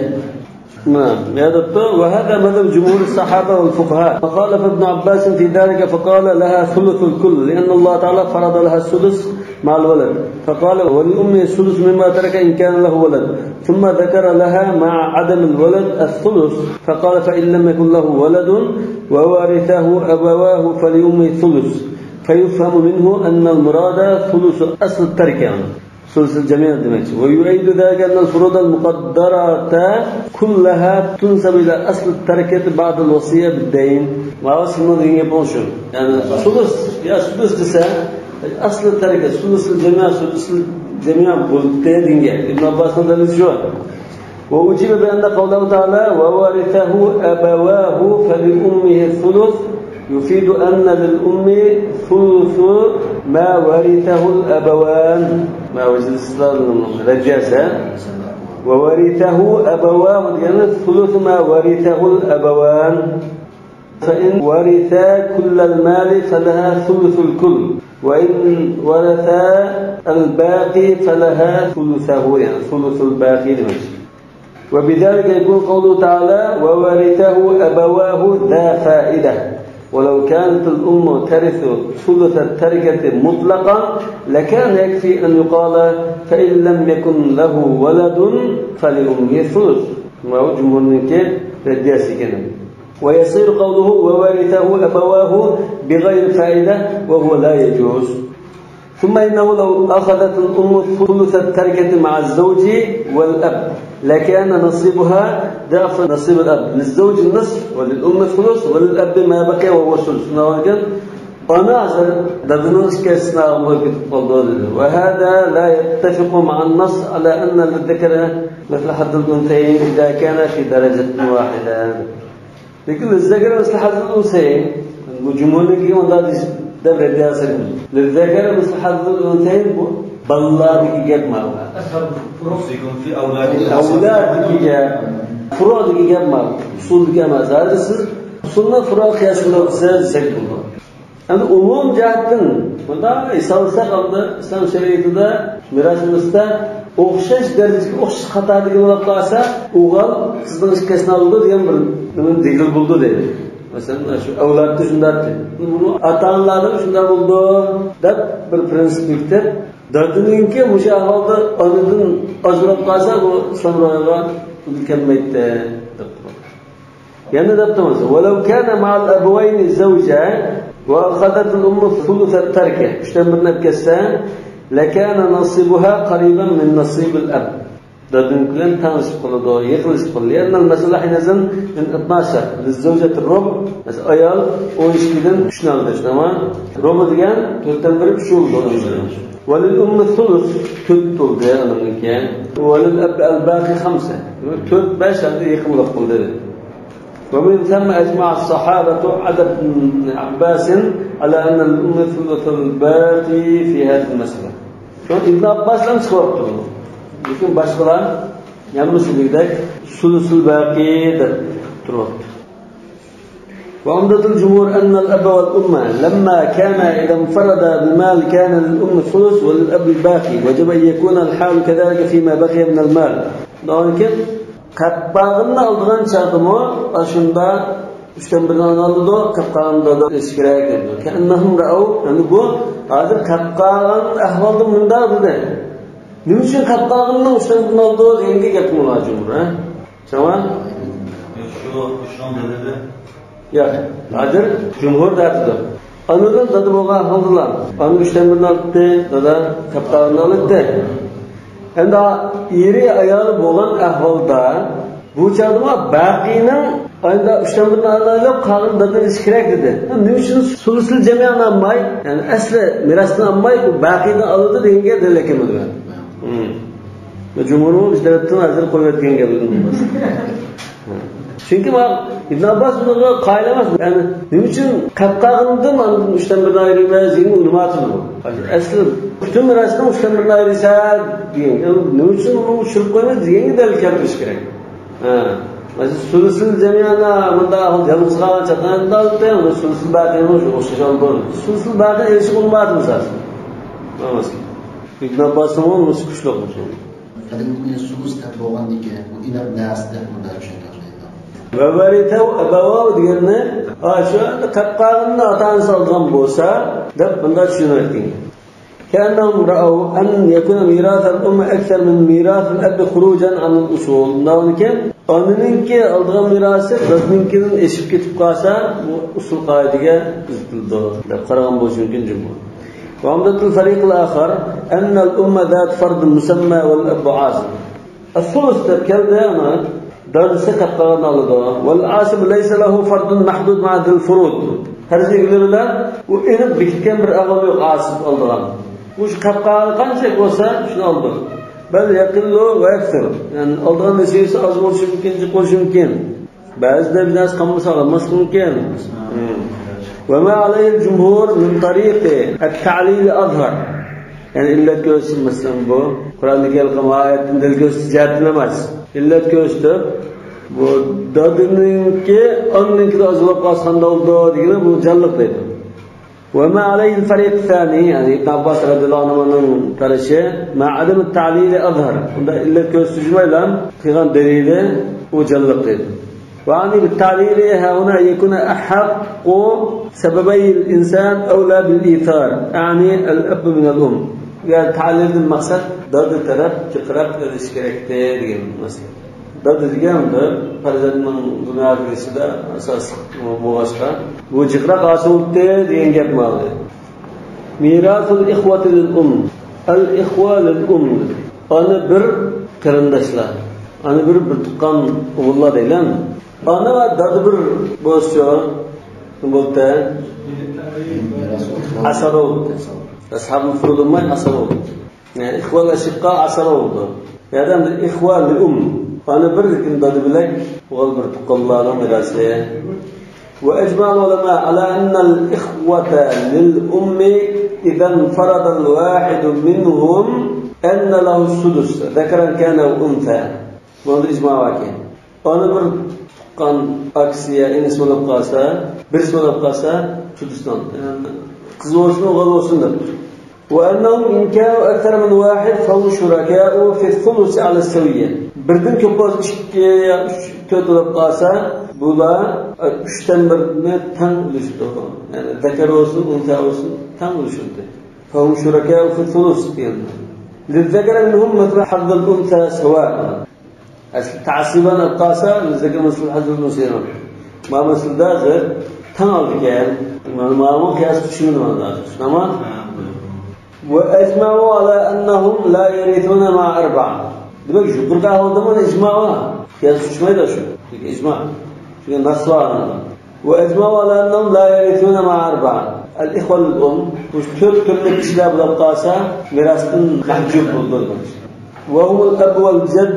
نعم. يا دكتور، وهذا مذهب جمهور الصحابة والفقهاء. وخالف ابن عباس في ذلك فقال: لها ثلث الكل، لأن الله تعالى فرض لها السدس مع الولد. فقال: وللأم السدس مما ترك إن كان له ولد. ثم ذكر لها مع عدم الولد الثلث. فقال: فإن لم يكن له ولد وورثه أبواه فلأمه الثلث. فيفهم منه أن المراد ثلث أصل التركة. سدس الجميع دېمەكچى. ويؤيد ذلك أن الفروض المقدرة كلها تنسب إلى أصل التركة بعد الوصية بالدين. ماۋۇ سىزنىڭ دېگەن گېپىڭىز شۇ. يەنى سۇلۇس، يا سۇلۇس دېسە، ئەسلى تەركە، سۇلۇسۇل جەميا، سۇلۇسۇل جەميا بولدى دېگەن گەپ. ئىبن ئابباسنىڭ دەلىلى شۇ. وأجيب بأن قوله تعالى: وورثه أبواه فلأمه الثلث يفيد أن للأم ثلث ما ورثه الأبوان. ماۋۇ ئىستىدلالنىڭ رەجەسى. وورثه أبواه، يەنى ثلث ما ورثه الأبوان. فإن ورثا كل المال فلها ثلث الكل، وإن ورثا الباقي فلها ثلثه، يعني ثلث الباقي دېمەكچى. وبذلك يكون قوله تعالى: وورثه أبواه ذا فائدة. ولو كانت الأم ترث ثلث التركة مطلقا لكان يكفي أن يقال: فإن لم يكن له ولد فلأمه الثلث. ماۋۇ جۇمھۇرنىڭكى رەددىيەسى ئىكەن. ويصير قوله وورثه أبواه بغير فائدة وهو لا يجوز. ثم إنه لو أخذت الأم ثلث التركة مع الزوج والأب لكان نصيبها ضعف نصيب الأب، للزوج النصف وللأم الثلث وللأب ما بقي وهو الثلث. شۇنداق ئىكەن، ئانا ھازىر دادىنىڭ ئىككى ھەسسىسىنى ئالغىلى كېتىپ قالدى دېدى. وهذا لا يتفق مع النص على أن للذكر مثل حظ الأنثيين إذا كانا في درجة واحدة. لكن للذكر مثل حظ الأنثيين، بۇ جۇمھۇرنىڭكى ئۇنداق دېيىش دەپ رەددىيە قىلسا، للذكر مثل حظ الأنثيين بۇ بالىلاردىكى گەپ ماۋۇ. يوسيكم في أولادكم. ئەۋلادتىكى گەپ، فۇرۇئدىكى گەپ ماۋۇ. ئۇسۇلدىكى ئەمەس. ھازىر سىز ئۇسۇلنى فۇرۇئغا قىياس قىلىپ سىز دېسەك بولىدۇ. ئەمدى ئومۇم جەھەتتىن بۇنداق ھېسابلىساق، ئەمدى ئىسلام شەرىئىتىدە مىراس مەسىلىسىدە ئوخشاش دەرىجىدىكى، ئوخشاش قاتاردىكى بولۇپ قالسا، ئوغۇل قىزنىڭ ئىككىسىنى ئالىدۇ دېگەن بىر نېمە دېگىلى بولىدۇ دەيدۇ. مەسىلەن، مانا شۇ ئەۋلادتا شۇنداق دەيدۇ. بۇنى ئاتا-ئانىلاردا شۇنداق بولىدۇ دەپ بىر پرىنسىپ بېكىتىپ، دادىنىڭكى مۇشۇ ئەھۋالدا ئانىدىن ئاجراپ قالسا، بۇ ئىسلام رايىغا كەلمەيتتى دەپ تۇرىدۇ. يەنە دەپ تۇرىمىز. ولو كان مع الأبوين زوجة وأخذت الأم ثلث التركة. ئۈچتىن بىرنى ئەپ كەتسە، لكان نصيبها قريبا من نصيب الأب. دادىنىڭكى بىلەن تەڭلىشىپ قالىدۇ، يېقىنلىشىپ قالىدۇ. لأن المسألة حينئذ من اثناشر، للزوجة الربع. مەسىلەن، ئايال ئون ئىككىدىن ئۈچنى ئالدى، شۇنداقمۇ؟ رۇبۇ دېگەن تۆتتىن بىرى ئۈچ بولىدۇ. وللأم الثلث، تۆت بولدى ئانىڭكى. وللأب الباقي خمسة. تۆت، بەش ئەمدى يېقىنلىق بولدى. ومن ثم أجمع الصحابة عدا ابن عباس على أن للأم ثلث الباقي في هذه المسألة. شۇڭا ئىبن ئابباس بىلەن چىقىۋاپتۇ بۇ. لېكىن باشقىلار ھەممىسى دېگۈدەك سۇلۇسۇل باقىي دەپ تۇرۇۋاپتۇ. وعمدة الجمهور أن الأب والأم لما كانا إذا انفردا بالمال كان للأم الثلث وللأب الباقي، وجب أن يكون الحال كذلك فيما بقي من المال. لېكىن قېلىپ قالغىنىنى ئالىدىغان چاغدىمۇ ئاشۇنداق ئۈچتىن بىرىنى ئالىدۇ، قېلىپ قالغىنىنى دادا ئېلىشى كېرەك دەيدۇ. كأنهم رأوا، يەنى بۇ ھازىر قېلىپ قالغان ئەھۋالدا مۇنداق دېدى. نېمە ئۈچۈن قېلىپ قالغىنىنىڭ ئۈچتىن بىرىنى ئالىدۇ دېگەنگە گەپ قىلغان جۇمھۇر، ھە؟ شۇڭا؟ شۇ، شۇنىڭ دەلىلى. ياق، ھازىر جۇمھۇر دەپتۇ. ئانىدىن دادا بولغان ئەھۋالدىلا ئانا ئۈچتىن بىرىنى ئالاتتى، دادا قېلىپ قالغىنىنى ئالاتتى. ئەمدى ئېرى ئايالى بولغان ئەھۋالدا بۇ چاغدىمۇ باقىينىڭ ئايدا ئۈچتىن بىرىنى ئالايلى، قالغىنىنى دادىدىن ئېلىش كېرەك دېدى. نېمە ئۈچۈن سۇلۇسۇل جەميانى ئالماي، يەنى ئەسلى مىراسنى ئالماي، بۇ باقىينى ئالىدۇ دېگەنگە دەلىل كەلمىدى. ھىم. جۇمھۇرمۇ بىز تەرەپتىن ھازىر قويۇۋەتكەن گەپلىرىمىز بار. چۈنكى ما-، ئىبن ئابباس بۇنىڭغا قايىل ئەمەس. يەنى نېمە ئۈچۈن قاپ قالغىنىدىن ئاندىن ئۈچتىن بىرىنى ئايرىمايسىز دېگەن ئۇنىماتىدۇ. ئەسلى پۈتۈن مىراسنىڭ ئۈچتىن بىرىنى ئايرىسا دېگەن. نېمە ئۈچۈن ئۇنى چۈشۈرۈپ قويمايسىز دېگەنگە دەلىل كەلتۈرۈش كېرەك. ھە. مەسىلەن، سۇلۇسۇل جەمىئەنى مۇنداق يالغۇز قالغان چاغدا ئالدى، سۇلۇسۇل باقىنى شۇ ئوخشاش ئالدى. سۇلۇسۇل باقىنى ئېلىشقا ئۇنىماتىدۇ مىسال. ئىبن ئابباسنىڭ ئۇنىسى كۈچلۈك. قەدىمكى سۇلۇس دەپ بولغاندىكىن، بۇ ئېنىق نەرسە دەپ مۇنداق چۈشەندۈرۈلىدۇ. ۋەۋەرىسەھۇ ئەبەۋاھۇ دېگەننى، ھا، شۇ قاپ قالغىنىنى ئاتا-ئانىسى ئالغان بولسا، دەپ مۇنداق چۈشىنىۋەتكەن. كأنهم رأوا أن يكون ميراث الأم أكثر من ميراث الأب خروجا عن الأصول. ئۇنداقكەن، ئانىنىڭكى ئالىدىغان مىراسى دادىنىڭكىدىن ئېشىپ كېتىپ قالسا، بۇ ئۇسۇل قائىدىگە كۆزىتىلىدۇ، دەپ قارىغان بولۇشى مۇمكىن جۇمھۇر. وعمدة الفريق الآخر أن الأم ذات فرض مسمى والأب عاصب. سۇلۇس دەپ كەلدى، ئانا دادىسى قاپ قالغان ئالىدۇ. والعاصب ليس له فرض محدود مع ذي الفروض. پەرز ئىگىلىرى بىلەن ئۇ ئېنىق بېكىتكەن بىر ئەھۋال يوق، ئاسىب ئالىدىغان. ئۇ شۇ قاپ قالغان قانچىلىك بولسا، شۇنى ئالىدۇ. بل يقل ويكثر. يەنى ئالىدىغان نېسىۋىسى ئاز بولۇشى مۇمكىن، جىق بولۇشى مۇمكىن. بەزىدە بىر نەرسە قالمىسا ئالماسلىقى مۇمكىن. وما عليه الجمهور من طريق التعليل أظهر. يەنى ئىللەت كۆرسىتىش، مەسىلەن، بۇ قۇرئاندىكى ھېلىقى ئايەتتىن دەلىل كۆرسىتىش جەھەتتىن ئەمەس. ئىللەت كۆرسىتىپ، بۇ دادىنىڭكى ئانىنىڭكىدىن ئازراق قالسا قانداق بولىدۇ دېگىنى بۇ جانلىق دەيدۇ. وما عليه الفريق الثاني، يەنى ئىبن ئابباس رەزىياللاھۇ ئەنھۇنىڭ قارىشى، مع عدم التعليل أظهر. بۇندا ئىللەت كۆرسىتىش بىلەن قىلغان دەلىلى ئۇ جانلىق دەيدۇ. وأعني بالتعليل هاهنا أن يكون أحق سببي الإنسان أولى بالإيثار، أعني الأب من الأم. يەنى تەلىلدىن مەقسەت دادا تەرەپ جىقراق ئېلىش كېرەكتى دېگەن مەسىلە. دادا دېگەن بىر پەرزەنتنىڭ دۇنياغا كېلىشىدە ئاساسلىق بولغاچقا، بۇ جىقراق ھاسىل بولۇپتۇ دېگەن گەپ ماۋۇ. ميراث الإخوة للأم. الإخوة للأم. ئانا بىر قېرىنداشلار. ئانا بىر، بىر تۇغقان ئوغۇللار دەيلى. ئانا ۋە دادا بىر بولسىچۇ، نېمە بولدى؟ ئاسابە بولدى. ئەسھابۇل فۇرۇد بولماي، ئاسابە بولدى. يەنى ئىخۋە ئەشقا ئاسابە بولدى. يەنى ئىخۋە لىئۇم. ئانا بىر، لېكىن دادا بۆلەك، ئوغۇل بىر تۇغقانلارنىڭ مىراسى. وأجمع العلماء على أن الإخوة للأم إذا انفرد الواحد منهم أن له السدس ذكرا كان أو أنثى. بۇنىڭدا ئىجما باركەن. ئانا بىر تۇغقان ئاكىسى يا ئىنىسى بولۇپ قالسا، بىرسى بولۇپ قالسا، سۇدۇسنى ئالىدۇ. يەنى قىز بولسۇن، ئوغۇل بولسۇن دەپ. وأنهم إن كانوا أكثر من واحد فهم شركاء في الثلث على السوية. بىردىن كۆپ بولسا، ئىككى يا ئۈچ، تۆت بولۇپ قالسا، بۇلار ئۈچتىن بىرنى تەڭ ئۈلۈشىدۇ. يەنى زەكەر بولسۇن، ئۇنسا بولسۇن، تەڭ ئۈلۈشىدۇ. فهم شركاء في الثلث دېگەن. للذكر منهم مثل حظ الأنثى سواء. ئەسلى تەسىبەن ئېلىپ قالسا، للذكر مثل حظ الأنثيين. مانا مەسىلىدە تەڭ ئالىدىكەن. مانا، مانا قىياس چۈشمىدى مانا. چۈشتىڭىزمۇ؟ وأجمعوا على أنهم لا يرثون مع أربعة. دېمەك، يۇقىرىقى ئەھۋالدا مانا ئىجما بار. قىياس چۈشمەيدۇ شۇ. چۈنكى ئىجما. چۈنكى نەس بار ئاندا. وأجمعوا على أنهم لا يرثون مع أربعة. الإخوة للأم، بۇ تۆت تۈرلۈك كىشىلەر بولۇپ قالسا، مىراستىن مەھجۇب بولىدۇ. وهم الأب والجد،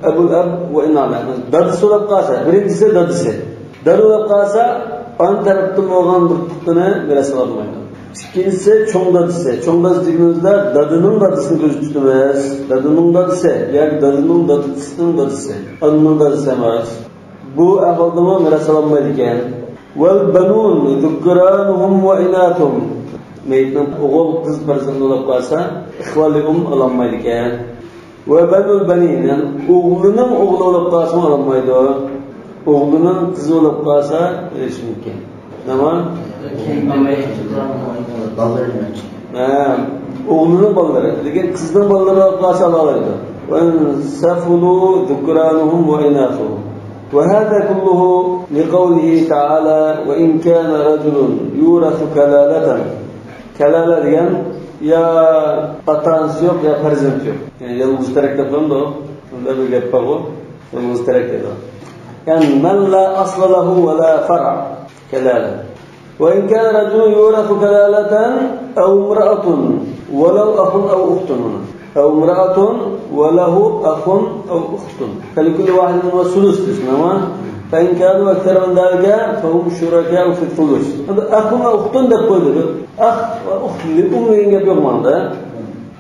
أبو الأب وإن علا. دادىسى بولۇپ قالسا، بىرىنچىسى دادىسى. دادا بولۇپ قالسا، ئانا تەرەپتىن بولغان بىر تۇغقىنى مىراس ئالالمايدۇ. ئىككىنچىسى چوڭ دادىسى. چوڭ دادىسى دېگىنىمىزدە دادىنىڭ دادىسىنى كۆزدە تۇتىمىز. دادىنىڭ دادىسى ياكى دادىنىڭ دادىسىنىڭ دادىسى. ئانىنىڭ دادىسى ئەمەس. بۇ ئەھۋالدىمۇ مىراس ئالالمايدىكەن. والبنون ذكرانهم وإناثهم. مېيىتنىڭ ئوغۇل، قىز پەرزەنتى بولۇپ قالسا، ئىخۋە لىئۇم ئالالمايدىكەن. وبنو البنين، يەنى ئوغلىنىڭ ئوغلى بولۇپ قالسىمۇ ئالالمايدۇ. ئوغلىنىڭ قىزى بولۇپ قالسا ئېلىشى مۇمكىن. تامام؟ بالىلىرى دېمەكچى. ھە، ئوغلىنىڭ بالىلىرى. لېكىن قىزنىڭ بالىلىرى بولۇپ قالسا ئالالايدۇ. وإن سفلوا ذكرانهم وإناثهم. وهذا كله لقوله تعالى: وإن كان رجل يورث كلالة. كالالە دېگەن يا ئاتا-ئانىسى يوق، يا پەرزەنتى يوق. يەنى يالغۇز تەرەك دەپ قويامدۇ؟ شۇنداق بىر گەپ بارغۇ، يالغۇز تەرەك دەيدۇ. يەنى من لا أصل له ولا فرع. كالالە. وإن كان رجل يورث كلالة أو امرأة ولو أخ أو أخت. أو امرأة وله أخ أو أخت فلكل واحد منهما السدس دېسىڭلارمۇ، فإن كانوا أكثر من ذلك فهم شركاء في الثلث. ئەمدى أخ ۋە أخت دەپ قويدى. ئەخ ۋە ئۇخت لىئۇم دېگەن گەپ يوق مانىدا.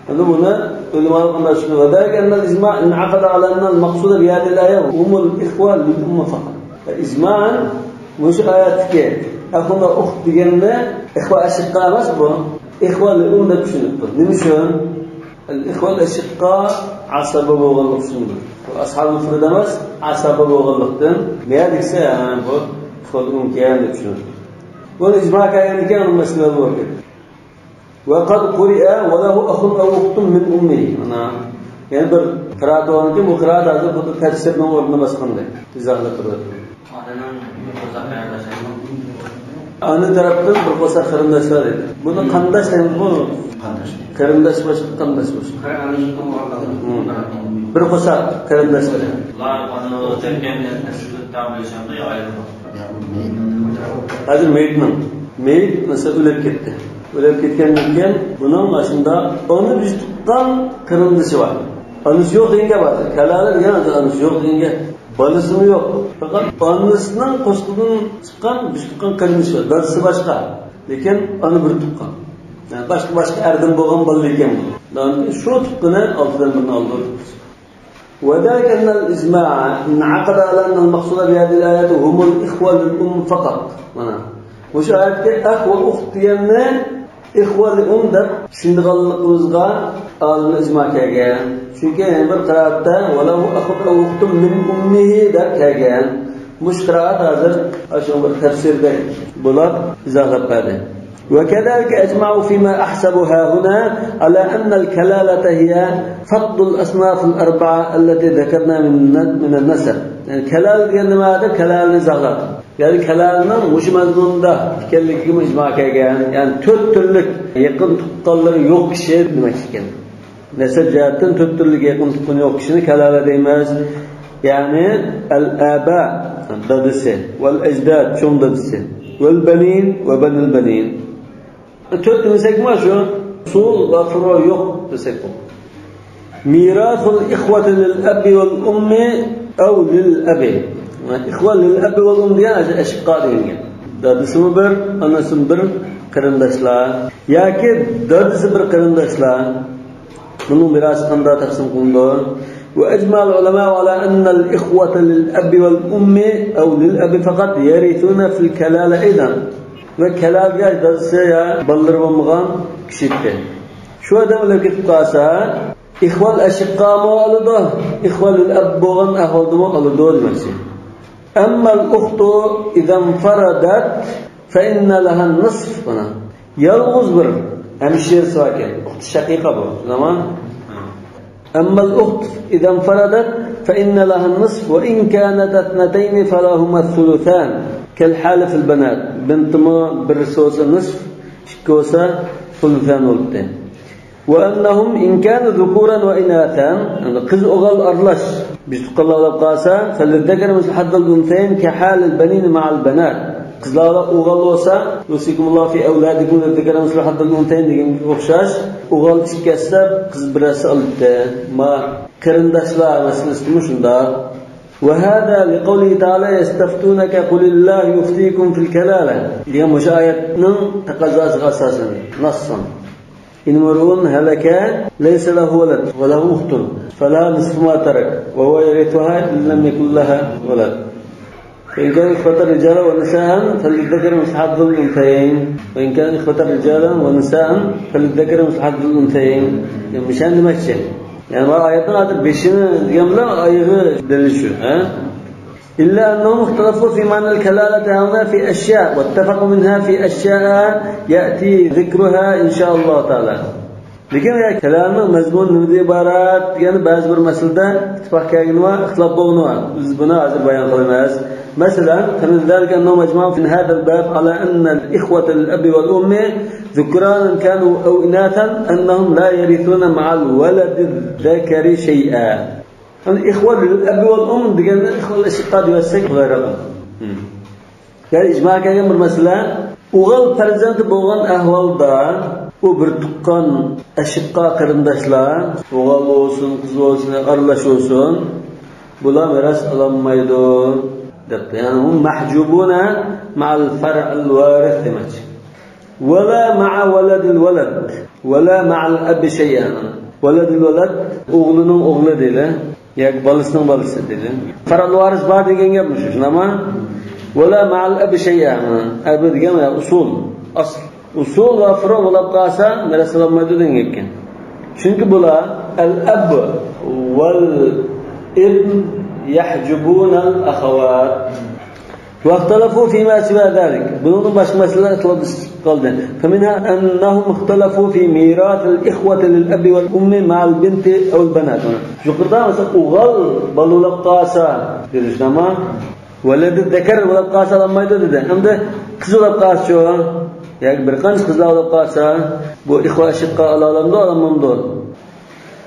ئەمدى بۇنى ئۆلىمالار قانداق چۈشىنىدۇ؟ وذلك أن الإجماع انعقد على أن المقصود بهذه الآية هم الإخوة للأم فقط. ئىجمائەن مۇشۇ ئايەتتىكى ئەخ ۋە ئۇخت دېگەننى ئىخۋا ئەشىققا ئەمەس بۇ، ئىخۋا لىئۇم دەپ چۈشىنىپتۇ. نېمە ئۈچۈن؟ ئىخۋا ئەشىققا ئاسابە بولغانلىقى ئۈچۈن. ئاسابە مۇفرەد ئەمەس، ئاسابە بولغانلىقتىن. نېمە دېسە، ھە، بۇ ئىخۋا لىئۇمكەن دەپ چۈشىنىپتۇ. بۇنى ئىجما كەلگەندىن كېيىن مەسىلە بولۇپ كەتتى. وقد قرئ وله أخ أو أخت من أمه. مانا، يەنە بىر قىرائەت بولغاندىكىن، بۇ قىرائەت ھازىر خۇددى تەپسىرنىڭ ئورنىنى باسقاندەك ئىزاھلاپ بېرىۋاتىدۇ. ئانىنىڭ بىر قورساق قېرىنداشلىرى. ئانا تەرەپتىن بىر قورساق قېرىنداشلار دەيدۇ. بۇنى قانداش دەيمىزغۇ؟ قانداش. قېرىنداش باشقا، قانداش باشقا. قېرىنداشلىرى. ھىم. بىر قورساق قېرىنداشلىرى. بۇلار ئانا تەرەپتىن ئەسلىدە تەڭ بۆلۈشەمدۇ يا ئايرىلىدۇ؟ ھازىر مېيىتنىڭ، مېيىت مەسىلەن ئۆلۈپ كەتتى. ئۆلۈپ كەتكەندىن كېيىن بۇنىڭ ئاشۇنداق ئانا بىز تۇغقان قېرىندىشى بار. ئانىسى يوق دېگەن گەپ ھازىر. كالالە دېگەن ھازىر ئانىسى يوق دېگەن گەپ. بالىسىمۇ يوق. پەقەت ئانىسىنىڭ قورسىقىدىن چىققان بىز تۇغقان قېرىندىشى بار. دادىسى باشقا. لېكىن ئانا بىر تۇغقان. يەنى باشقا، باشقا ئەردىن بولغان بالا ئىكەن بۇ. شۇ تۇغقىنى ئالتىدىن بىرنى ئالىدۇ. وذلك أن الإجماع انعقد على أن المقصود بهذه الآية هم الإخوة للأم فقط. مانا، مۇشۇ ئايەتتە ئەخ ۋە ئۇخت دېگەننى ئىخۋا لىئۇم دەپ چۈشىنىدىغانلىقىمىزغا ئالىملار ئىجما كەلگەن. چۈنكى يەنە بىر قىرائەتتە وله أخ أو أخت من أمه دەپ كەلگەن. مۇشۇ قىرائەت ھازىر ئاشۇ بىر تەپسىردەك بولۇپ ئىزاھلاپ بەردى. وكذلك أجمعوا فيما أحسب هاهنا على أن الكلالة هي فقد الأصناف الأربعة التي ذكرنا من، من النسب. يەنى كالالە دېگەن نېمە دەپ كالالىنى ئىزاھلاپ. يەنى كالالىنىڭ مۇشۇ مەزمۇندا ئىكەنلىكىگىمۇ ئىجما كەلگەن. يەنى تۆت تۈرلۈك يېقىن تۇغقانلىرى يوق كىشى دېمەكچىكەن. نەسەب جەھەتتىن تۆت تۈرلۈك يېقىن تۇغقىنى يوق كىشىنى كالالە دەيمىز. يەنى الآباء، دادىسى، والأجداد، چوڭ دادىسى، والبنين وبني البنين. تۆت دېمىسەكمۇ شۇ، ئۇسۇل ۋە فۇرۇ يوق دېسەك بولىدۇ. ميراث الإخوة للأب والأم أو للأب. ئىخۋا لىل ئەبى ۋەل ئۇم دېگەن ئەشىققا دېگەن گەپ. دادىسىمۇ بىر، ئانىسىمۇ بىر قېرىنداشلار. ياكى دادىسى بىر قېرىنداشلار. بۇنىڭ مىراسى قانداق تەقسىم قىلىنىدۇ؟ وأجمع العلماء على أن الإخوة للأب والأم أو للأب فقط يرثون في الكلالة أيضا. ۋە كالالىگە دادىسى يا بالىلىرى بولمىغان كىشى ئىكەن. شۇ ئادەم ئۆلۈپ كېتىپ قالسا، ئىخۋا لىل ئەشىققامۇ ئالىدۇ، ئىخۋا لىل ئەب بولغان ئەھۋالدىمۇ ئالىدۇ دېمەكچى. أما الأخت إذا انفردت فإن لها النصف. مانا، يالغۇز بىر ھەمشىرىسى باركەن. ئۇخت شەقىقە بۇ. تامام. أما الأخت إذا انفردت فإن لها النصف وإن كانتا اثنتين فلهما الثلثان كالحال في البنات. بىنتمۇ بىرسى بولسا نىسف، ئىككى بولسا سۇلۇسان بولۇپتۇ. وأنهم إن كانوا ذكورا وإناثا، يەنى قىز ئوغۇل ئارىلاش بىز تۇغقانلار بولۇپ قالسا، فللذكر مثل حظ الأنثيين كحال البنين مع البنات. قىزلار ئوغۇل بولسا، يوسيكم الله في أولادكم للذكر مثل حظ الأنثيين دېگەنگە ئوخشاش، ئوغۇل ئىككى ئەسسە، قىز بىر ئەسسە ئالىدۇ. ما قېرىنداشلار مەسىلىسىمۇ شۇنداق. وهذا لقوله تعالى يستفتونك قل الله يفتيكم في الكلالة دېگەن مۇشۇ ئايەتنىڭ تەقەززاسىغا ئاساسەن، نەسسەن. إن امرؤ هلك ليس له ولد وله أخت فلها نصف ما ترك وهو يرثها إن لم يكن لها ولد. فإن كانوا إخوة رجالا ونساء فللذكر مثل حظ الأنثيين. وإن كانوا إخوة رجالا ونساء فللذكر مثل حظ الأنثيين. يەنى مۇشۇنى دېمەكچى. يەنى بۇ ئايەتنىڭ ھازىر بېشىنى دېگەن بىلەن ئايىغى دەلىل شۇ، ھە؟ إلا أنهم اختلفوا في معنى الكلالة هنا في أشياء، واتفقوا منها في أشياء يأتي ذكرها إن شاء الله تعالى. لېكىن يا كالالىنىڭ مەزمۇنى نېمىدىن ئىبارەت دېگەن بەزى بىر مەسىلىدە ئىتتىپاق كەلگىنى بار، ئىختىلاپ بولغىنى بار. بىز بۇنى ھازىر بايان قىلىمىز. مەسىلەن، فمن ذلك أنهم أجمعوا في هذا الباب على أن الإخوة للأب والأم ذكرانا كانوا أو إناثا أنهم لا يرثون مع الولد الذكر شيئا. يەنى ئىخۋا لىل ئەبى ۋەل ئۇم دېگەندە ئىخۋا لىل ئەشىققا دېيىۋەتسەك قولايراق. يەنى ئىجما كەلگەن بىر مەسىلە، ئوغۇل پەرزەنتى بولغان ئەھۋالدا ئۇ بىر تۇغقان ئەشىققا قېرىنداشلار، ئوغۇل بولسۇن، قىز بولسۇن، ئارىلاش بولسۇن، بۇلار مىراس ئالالمايدۇ، دەپتۇ. يەنى ھۇم مەھجۇبۇنە مەئەل فەرئىل ۋارىس دېمەكچى. ۋەلا مەئە ۋەلەدىل ۋەلەد، ۋەلا مەئەل ئەبى شەيئەن. ۋەلەدىل ۋەلەد، ئوغلىنىڭ ئوغلى دەيلى. ياكى بالىسىنىڭ بالىسى دەيلى. فەرئىل ۋارىس بار دېگەن گەپ مۇشۇ، شۇنداقمۇ؟ ۋەلا مەئەل ئەبى شەيئەن. ئەبى دېگەن ئۇسۇل، ئەسل. ئۇسۇل ۋە فۇرۇ بولۇپ قالسا، مىراس ئالالمايدۇ دېگەن گەپكەن. چۈنكى بۇلار ئەل ئەب ۋەل ئىبن يەھجۇبۇنەل ئەخەۋات. ۋەختەلەفۇ فىما سىۋا زالىك. بۇنىڭدىن باشقا مەسىلىلەر ئىختىلاپ قالدى. فمنها أنهم اختلفوا في ميراث الإخوة للأب والأم مع البنت أو البنات. يۇقىرىدا مەسىلەن، ئوغۇل بالا بولۇپ قالسا، دېدى، شۇنداقمۇ؟ ۋەلەدۇ زەكەر بولۇپ قالسا ئالالمايدۇ دېدى. ئەمدى قىز بولۇپ قالسىچۇ؟ ياكى بىر قانچە قىزلار بولۇپ قالسا، بۇ ئىخۋە ئەشىققا ئالالامدۇ، ئالالمامدۇ؟